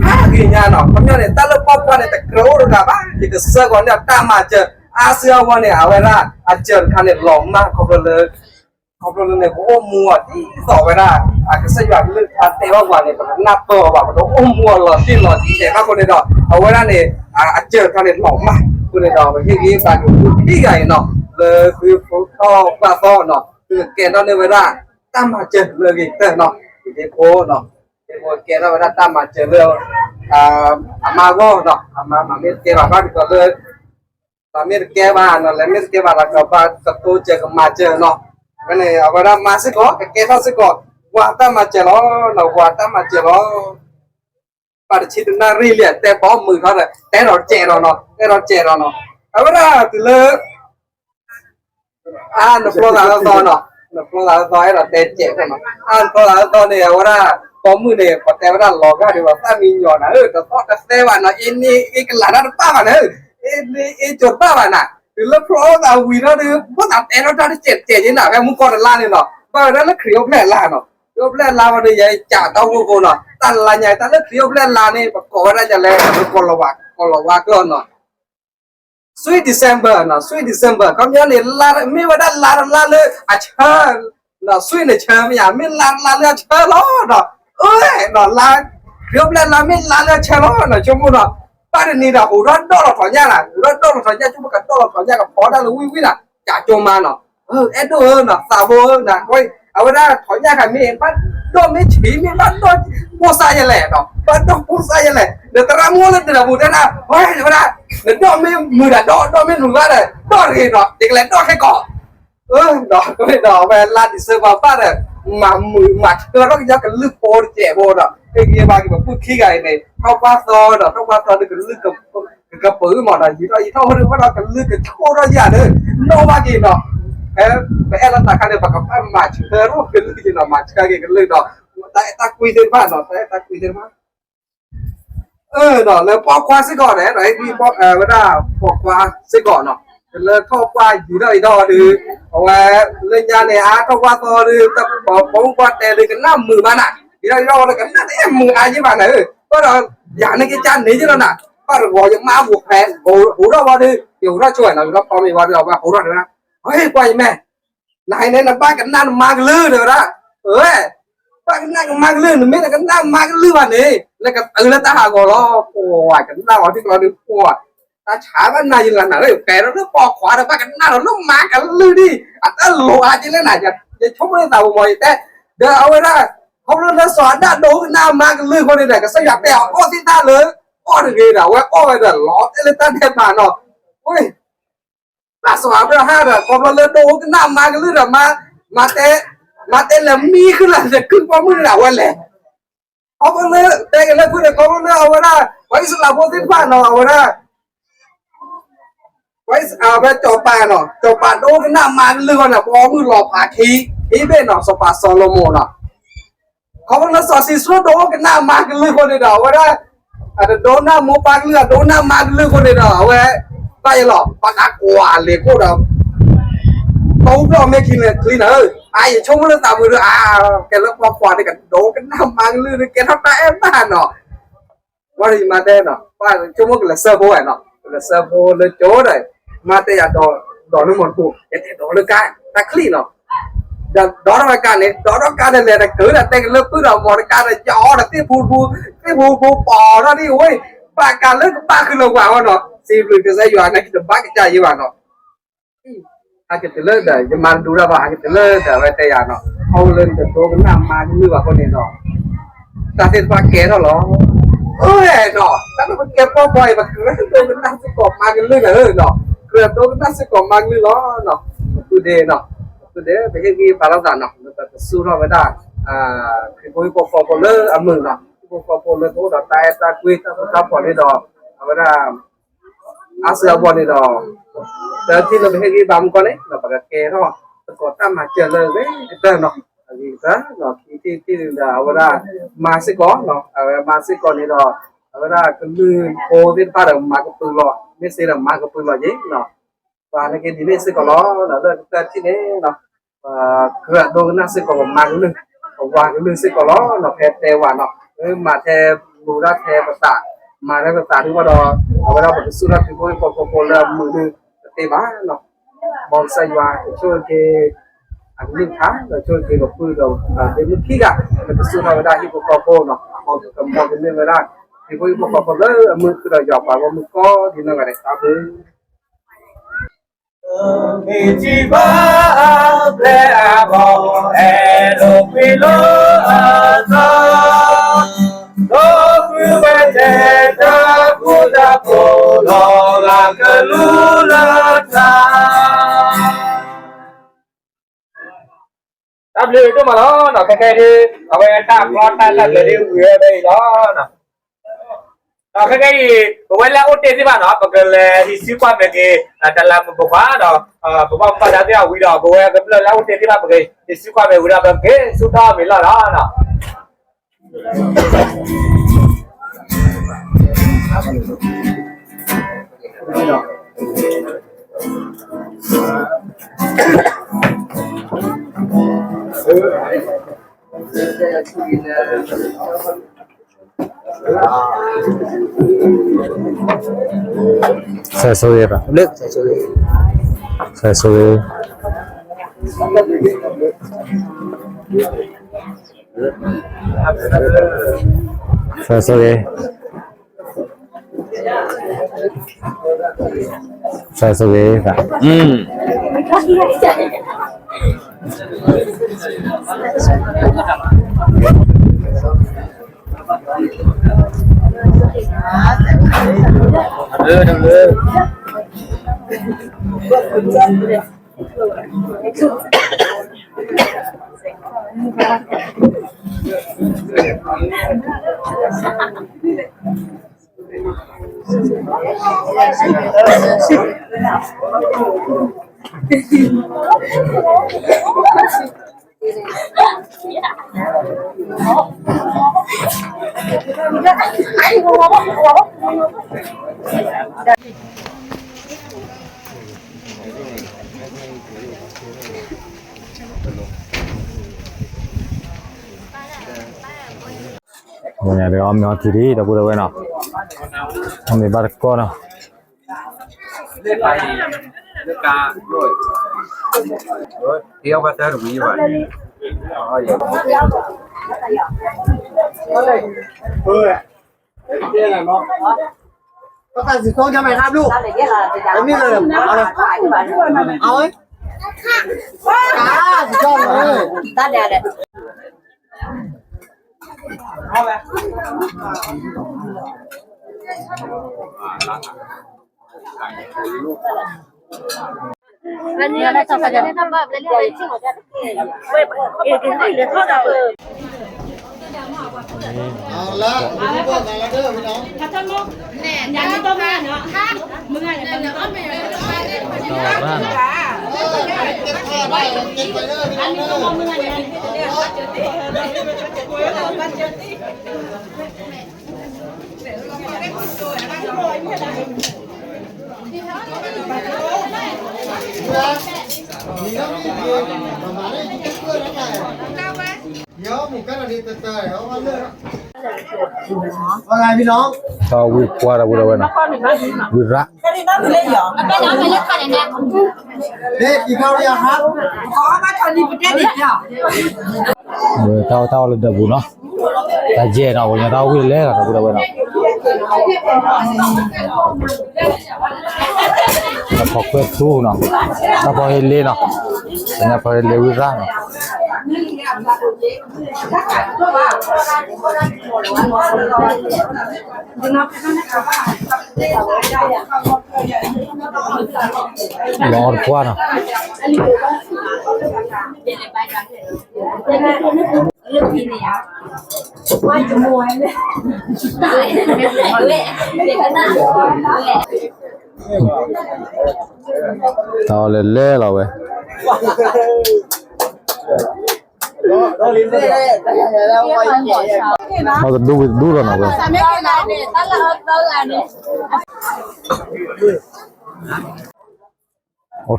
ဖးဂ့ၤညါနီၤ. ခီပညီန့ၣ် တၢ်လၢပိာ်ခွါန့ၣ် တကြၢးအိၣ်တဂၤဘၣ်. ယကစၢ်ကီးန့ၣ်တၢ်မၤစၢၤ အါစုအါဂီၢ်န့ၣ် အဝဲဒၣ်အစၢၤတခါန့ၣ် လီၤမၢ်ခီဖျိလၢ ခီဖျိလၢန့ၣ် ပအိၣ်မူအီၤဒ်သိးဝဲဒၣ် အကစၢ်ယွၤကလုၢ်ကထါတဲဘၣ်ပှၤန့ၣ် ပတနၢ်ပၢၢ်အီၤဘၣ်, ပတအိၣ်မူအီၤလီၤတံၢ်လီၤဆဲးဘၣ်အဃိန့ၣ်ဒီး အဝဲဒၣ်န့ၣ် အစၢၤတခါန့ၣ် လီၤမၢ်အဃိန့ၣ်ဒီး ပဟ့ၣ်ဂံၢ်ဘါက့ၤသုခံဂၤအံၤနီၤ လၢသုဖိထီၣ်ပှၢ်သီနီၤ သုကကဲထီၣ်န့ၢ်ဝဲဒၣ် တၢ်မၤစၢၤလၢအဂ့ၤကတၢၢ်နီၤ. ဒ်ဖိနီၤ ဒ်ဖိကဲထီၣ်ဝဲဒၣ်တၢ်မၤစၢၤလၢ အမါအဂီၢ်နီၤ, အမါမၤမ့ၢ်တကဲဘၣ်ဘၣ်ဒ်သိးလၢ မၤမ့ၢ်တကဲဘၣ်နီၤ, လဲၤမ့ၢ်တကဲဘၣ်ဒီး ကဘၣ်ကတိၤစၢၤကမၤစၢၤနီၤ. အဝဲန့ၣ် အဝဲဒၣ်မါစ့ၢ်ကီး ကကဲထီၣ်စ့ၢ်ကီး ဝၤတၢ်မၤစၢၤလီၤနီၤ, ဝၤတၢ်မၤစၢၤလီၤ. ဘၣ်တဆံတနၣ်ရံၣ်လံ တဲပိာ်မုၣ်ထီၣ်ဒီး တဲထီၣ်စဲးထီၣ်နီၤ, တဲထီၣ်စဲးထီၣ်နီၤ. အဝဲဒၣ်တုၤလၢ အါ နဖျီသးလၢသီနီၤ, နဖျီသးလၢသီ အဲၣ်ဒိးတဲစဲးဖိနီၤ. အါ နဖျီသးလၢသီန့ၣ် အဝဲဒၣ် ပိာ်မုၣ်န့ၣ် ပှၤတဲဝဲဒၣ်လီၤဂာ်ဒံးဘၣ် သၣ်မံညီၤနၤဧၢ, တသီၣ်တသဲဘၣ်နီၤ, အ့န့ၣ် အ့ကလၤတၢ်တဘၣ်ဘၣ်နၤဧၢ, အ့န့ၣ် အ့ကၠိၤတဘၣ်ဘၣ်နၤ, တုၤလၢဖျီသးဝံၤထီၣ်ဒီး ဖိသးတဲထီၣ်တၢ်တစဲးတစဲးက့နၤ, ဖဲမူကီၢ်တလါန့ၣ်နီၤ, ဘၣ်ဝဲဒၣ်လၢခရံာ်အိၣ်ဖျဲၣ်အလါနီၤ, ခရံာ်အိၣ်ဖျဲၣ်အလါဝံၤဒီး ယကးတၢ်အိၣ်ဖှိၣ်ဖိနီၤ, တၢ်လါညါ တၢ်လၢခရံာ်အိၣ်ဖျဲၣ်အလါန့ၣ် ပကိးဝဲဒၣ်ဒ်လဲၣ်, ပကိးလီၤဝါ, ကိးလီၤဝါကျိာ်နီၤ. Sweet December နီၤ, Sweet December ခီပညီန့ၣ် လါမ့ၢ်ဝဲဒၣ်လါတလါလၢအဆၢ, sweet န့ၣ်ဆၢမ့ၢ်ဧါ, မ့ၢ်လါတလါလၢအဆၢလီၤနီၤ, အၢ, လါ, ခရံာ်အိၣ်ဖျဲၣ်လါမ့ၢ်လါလၢအဆၢလီၤနီၤ, ဆိကမိၣ်နီၤ, ဘၣ်တနံၤဒီး ဟူးထီၣ်ဒီၣ်လီၤထီးညၣ်နီၤ, ဟူးထီၣ်ဒီၣ်လီၤထီးညၣ် ဆိကမိၣ်ကဒီၣ်လီၤထီးညၣ် ကဖီတၢ်လၢဝံၣ်ဝံၣ်နီၤ, ကးကၠိမါနီၤ, အဲၣ်ဒိၣ်ဧၢနီၤ, သးဘိဧၢနီၤ, အဝဲဒၣ်ထီးညၣ်ခါမ့ၢ် ဘၣ်ဒိၣ်မ့ၢ်ဆံးမ့ၢ် ဘၣ်ဒိၣ်ဖိစၢ်ယဲလဲၣ်နီၤ, ဘၣ်ဒိၣ်ဖိစၢ်ယဲလဲၣ်, ဒီးသရၣ်မုၣ်လၢတၢ်ပူၤတဲဒၣ်, ဝဲဝဲဒၣ်, နဒီၣ်မ့ၢ်မုာ်ဒီးဒီၣ်, ဒီၣ်မ့ၢ်မုာ်ဘၣ်ဒီး ဒီၣ်တဂ့ၤနီၤ, ယကလဲၤဒီၣ်ခဲကီး ဒီးအဝဲလါ December ဘၣ်ဒီး မၤမုာ်မၤဆှၢထီၣ်ကညီကလုၢ်ဖိတစဲးဖိဒီး ဟ့ၣ်ဂံၢ်ဘါက့ၤပပုၢ်ခံဂၤအံၤန့ၣ် ထီၣ်ပှၢ်သီဒီး ထီၣ်ပှၢ်သီဒီးကလုၢ်ကပၢၤမးဒီး ယံာ်ထီၣ်ယံာ်ထီၣ်ဝဲဒီး ဝဲဒီးကလုၢ်ကဆိၣ်ထီၣ်ယၤဒီး နီၣ်ဘၣ်က့ၤနီၤ, ဖဲပအဲၣ်လီၤသးခါန့ၣ် ပကဘၣ်မၤဆှၢထီၣ်ကလုၢ်က့ၤနီၤ, မၤဆှၢက့ၤကလုၢ်ဒီး တၢ်အဲၣ်တၢ်ကွံသ့ၣ်တဖၣ်နီၤ, တၢ်အဲၣ်တၢ်ကွံသ့ၣ်တဖၣ် အၢ ဒီးလၢပိာ်ခွါစ့ၢ်ကီးန့ၣ် ဒီးဟ့ၣ်ဂံၢ်ဘါဝဲဒၣ်ပိာ်ခွါစ့ၢ်ကီးနီၤ, လၢထီၣ်ပှၢ်ယံာ်ထီၣ်ယံာ်ထီၣ်ဒီး အဝဲလၢညါန့ၣ် အါထီၣ်ပှၢ်သီဒီး ပိာ်မုၣ်ပှၢ်တဲဒီး ကနၣ်မုာ်ဘၣ်နၤ, ယံာ်ထီၣ်ယံာ်ထီၣ်ဝဲဒီး ကနၣ်တအဲၣ်မုာ်အါယံာ်ဘၣ်နၤဧၢ, ဘၣ်ဒီး ယၤန့ၣ်ကစၢ်န့ၣ်ယလီၤနၤ, ဘၣ်တဂီၤယမါဟူးဖဲ ဟူးထီၣ်ဝဲဒီး ယဟူးထီၣ်ဆိဝဲနီၤ, ယထီၣ်ဖီမ့ၤဝဲဒီး အဝဲဟူးထီၣ်တဲဝဲဒၣ်, ဟဲ ကွၢ်ယမဲာ် နၤအံၤန့ၣ် နဘၣ်ကနၣ်နမါကလုၢ်တဲဝဲဒၣ်, အၢ ဘၣ်ကနၣ်နမါကလုၢ်, နမ့ၢ်နကနၣ်မါကလုၢ်ဘၣ်န့ၣ် နကတုၤလၢတၢ်ဟးဂီၤလီၤ, ပှၤကနၣ်အီၤထံၣ်ကျီဒီး ပှၤ တၢ်ဆါဘၣ်နၤယလီၤနၤ, ကဲထီၣ်လၢပိာ်ခွါဒီး ဘၣ်ကနၣ်ဒီးလၢမါကလုၢ်ဒံး, အတၢ်လိၤအါက့လၢနၤ, ယဆိကမိၣ်လၢသးပူၤမီၤယတဲ, ဒီးအဝဲဒၣ် ခီဖျိလၢစီၤအၤဒၣ်ဒိကနၣ်မါကလုၢ်အဃိန့ၣ်ဒီး ကစၢ်ယွၤတဲအီၤအီၣ်သ့ၣ်တၢ်လၢ အီၣ်တဂ့ၤဒီး အဝဲအီၣ်ဝဲဒီးလီၤတဲလၢတၢ်ဒဲးဘးနီၤ, ဝဲ ဘၣ်စီၤအၤဘြၤဟၣ်ဒီး ခီဖျိလၢဒိကနၣ်မါကလုၢ်ဒီး မါတဲ, မါတဲလဲၤမံဃုာ်လၢ်လၢကုၢ်ပိာ်မုၣ်န့ၣ်ဒီး အဝဲလဲၤ, ခီဖျိလၢတဲက့ၤလၢဖုန့ၣ် ခီဖျိလၢအဝဲဒၣ် ပှၤအံၣ်စရ့လးဖိသ့ၣ်တဖၣ်နီၤ အဝဲဒၣ် ဝဲ အဝဲစီၤပၤနီၤ, စီၤပၤဒိကနၣ်မါကလုၢ်ဃီန့ၣ် ပိာ်မုၣ်လီၤဖးခံ, ခံဘ့ၣ်နီၤ, စီၤပၤစီၤၡလိၤမိၣ်နီၤ, ခီဖျိလၢစီၤၡံၣ်စိၣ်ဒိကနၣ်မါကလုၢ်ဃီန့ၣ်ဒီး အဝဲဒၣ် အတဒိကနၣ်မိၢ်ပၢ်ကလုၢ် အဒိကနၣ်မါကလုၢ်ဃီန့ၣ်ဒီး အဝဲ ဘၣ်ယဲလီၤ ပှၤကကွၢ်လ့ၤခိၣ်ဒီး တဘျီမ့ၢ်ချံန့ၣ်ချံနၤဧၢ, အါ ယဆိကမိၣ်လၢသးပူၤဒီး အါ ကဲလၢပိာ်ခွါန့ၣ် ကဒိကနၣ်မါကလုၢ်န့ၣ် ကဲထီၣ်တၢ်အဲၣ်ဘၣ်နီၤ, ဝဲဒီးယမါတဲနီၤ, ဆိကမိၣ်ကလဲၤစၢဖှိဝဲနီၤ, ကလဲၤစၢဖှိလၢကၠိဒီး မါတဲယၤ ဒိးလၢမီၢ်တပူၤ ယတဲဒိးလၢကါ တၢ်ချံနီၤ, ဒီးဒိးထီၣ်ဝဲကါန့ၣ် ဒိးထီၣ်ကါဒီးလဲၤတကၢၢ်ဒီးတဲကလၢဖုဒီး မီၢ်တကါဒီး ယအီဒီးသ့ၣ်ဖူတပူၤ သ့ၣ်ဖူတပူၤပိာ်ထီၣ်ဒံးဝဲ, ဘၣ်ကါလၢကဘၣ်ဃုာ်လၢဝၤဝဲနီၤ, စံးဘျုးကစၢ်ယွၤန့ၣ် တဘၣ်ကစၢ်ယွၤဘၣ်နီၤ ဟဲက့ၤတုၤလၢဒီး ယမါတဒူတၢ်ဘၣ် ဟဲက့ၤတုၤလၢဒီး အဝဲတဲယၤနီၤ, ခီဖျိလၢနတဒိကနၣ်မါကလုၢ်ဘၣ်အဃိန့ၣ်ဒီး တၢ်သ့ၣ်တဖၣ်ကဲထီၣ်လီၤ, အၢနီၤ, တၢ်လၢပကဲပိာ်ခွါအံၤ ပကြၢးဒိကနၣ်စ့ၢ်ကီးမါကလုၢ်လီၤနီၤ, ကြၢးဒိကနၣ်စ့ၢ်ကီးမါကလုၢ်လီၤနီၤ, ပကုဒ့နီၤ, ပကုဒ့ ပဟ့ၣ်ဂံၢ်ဘါလိာ်သးနီၤ, ပကဆူၣ်ထီၣ်ဝဲဒၣ် ခရံာ်ဖိဟံၣ်ဖိဃီဖိလၢအမုာ်နီၤ, ဟံၣ်ဖိဃီဖိလၢကအိၣ်ဒီးတၢ်အဲၣ်တၢ်ကွံ တၢ်ဃူတၢ်ဖိးန့ၣ်ဒီး အဝဲဒၣ် အါစုအါဘီန့ၣ်ဒီး တထံၣ်လၢပဟ့ၣ်ဂံၢ်ဘါမုၢ်ကီၢ်န့ၣ် ပကကဲထီၣ်သကိးတၢ်မၤစၢၤလၢအဂ့ၤကတၢၢ်နီၤ, အဂ့ၤကတၢၢ်နီၤ, ခံထံၣ်တထံၣ်န့ၣ်ဒီး အဝဲဒၣ်မါစ့ၢ်ကီးနီၤ, အဝဲမါစ့ၢ်ကီးန့ၣ်ဒီး အဝဲဒၣ်ကလုၢ်ဖိသ့ၣ်တဖၣ်ဒီးမၤကပုာ်လီၤ, မ့ၢ်စ့ဒီးမၤကပုာ်လီၤက့ၤနီၤ, ပှၤန့ၣ်က့ၤဒ်န့ၣ်စ့ၢ်ကီးလီၤ, လၢကတၢၢ်ထံၣ်န့ၣ်နီၤ ပကြၢးဒိကနၣ်စ့ၢ်ကီး ပမၤကလုၢ် ပဝၤကလုၢ်စ့ၢ်ကီးလီၤနီၤ. ဖဲတဲဝဲနီၤ မၤထဲ မၤထဲပသး မၤထဲပသးဒ်ဝဲဒီး အဝဲဒၣ်ပကစူၢ်ထီၣ်ထံဖိကီၢ်ဖိလၢအမုာ်ဒုး တသ့ဘၣ်နီၤ. မ်ကစၢ်ယွၤကဆိၣ်ဂ့ၤ အကလုၢ်ကထါ ဒီးဆိၣ်ဂ့ၤပပုၢ်ဒီး ဒ့မုၣ်ခံဂၤ လၢကစူၢ်ထီၣ်ဝဲဒၣ်ဟံၣ်ဖိဃီဖိနီၤ မ်ကမၤကန့ၢ်ဝဲဒၣ် ဟံၣ်ဖိဃီဖိလၢအမုာ်ဃုာ်ဒီးယွၤပှၤဂီၢ်မုၢ်ကိးဒ်နီၢ်ဂၤဒဲး တၢ်ဘျုး တၢ်ဘျုးဒိၣ်မးလီၤနီၤ. ခဲကဲဒ် အဝဲတၢ်ကီတၢ်ခဲဒ်ဝံၤဝဲဖဲအံၤလီၤ. ဒီးခဲကဲအံၤ ပဝဲလၢအအိၣ်တ့ၢ်သ့ၣ်တဖၣ်နီၤ ပကလဲၤဟံးစုကွၢ်မဲာ်က့ၤ တလးမုၢ်ပိာ်ခွါဒီး ပဘၣ်မူဘၣ်ဒါသ့ၣ်တဖၣ်ဝံၤဒီး ပဝဲကမျၢၢ်လၢအအိၣ်တ့ၢ်သ့ၣ်တဖၣ် ပကဟံးစုကွၢ်မဲာ်ဝံၤဒီး ပက့ၤဆူတၢ်အီၣ်မ့ၤလီၢ်လီၤနီၤ. စဲးဆိဂ့ၤဘၣ်, စဲးဆိဂ့ၤ, စဲးဆိဂ့ၤ, စဲးဆိဂ့ၤဘၣ်. အီၣ်မ့ၤအီထံဒံး ဒီပုၢ်ဒီဝဲၢ်နီၤ, အီၣ်မ့ၤဘၣ်တကီၢ်နီၤ. တၢ်ဝံၣ်ပှၢ်ဒီပုၢ်ဒီဝဲၢ်နီၤ, ဝံၣ်ရၣ် တၢ်အီၣ်တၢ်အီလၢဒၢးပူၤနီၤ, တၢ်ယဲၢ်နီၤ ပှၤကညီတၢ်ဝံၣ်လဲၣ်လီၤ ဒီပုၢ်ဒီဝဲၢ်နီၤ, တၢ်ဖီခွဲးထူနီၤ, တၢ်ဖီဟ့လ့နီၤ, ပှၤကညီဖီဟ့လ့ဝံၣ်ရၣ်နီၤ. လီၤအီၣ်တပှၢ်နီၤ. တၢ်အီၣ်လဲၤလဲၤလီၤဝဲ, အီၣ်တဒူဝံၤတဒူလီၤနီၤဝ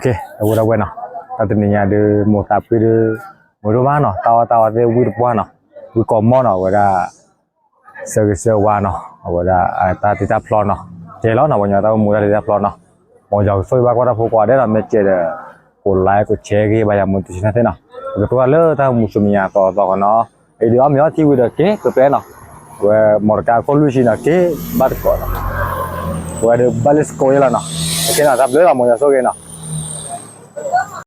ဲ. အဝဲဒၣ်ဝဲနီၤ, တၢ်တနံၤညါဒုး မိၢ်သးဖှံဒုး မုာ်ဒိၣ်မးနီၤ, တၢ်အီၣ်တၢ်အီသ့ၣ်ဝံတပှၢ်နီၤ, ဝံကိးမီၢ်နီၤ, အဝဲဒၣ် ဆၢဂ့ၤဆၢဝါနီၤ, အဝဲဒၣ်တၢ်တ့တၢ်ဖျီနီၤ, ကဲလီၤနီၤ, ပှၤကညီတၢ်အိၣ်မူတၢ်တ့တၢ်ဖျီနီၤ, မ်ယွၤကဆိၣ်ဂ့ၤဘၣ်ကွၢ်တၢ်ဖိကိးဂၤဒဲးနီၤ, မ့ၢ်ကဲဒီး ကိးlike ကိးshare က့ၤဘၣ်ယၤမူတဆံန့ၣ်သ့ၣ်နီၤ, ပကတိၤတၢ်လၢတၢ်မူဆူမဲာ်ညါသီသီကီးနီၤ, အံၤဒုးအီၣ်မ့ၤအီထံဝံၤဒီးက့ၤပျဲနီၤ, အဝဲမီတကါခိၣ်လွံၢ်ဆံနီၤ က့ၤဘၣ်တကိးနီၤ, အဝဲဒုးဘၣ်လ့စကိးယဲလီၤနီၤ, ကဲနီၤ တၢ်ဘျုးလီၤ မ်ယွၤဆိၣ်ဂ့ၤနီၤ.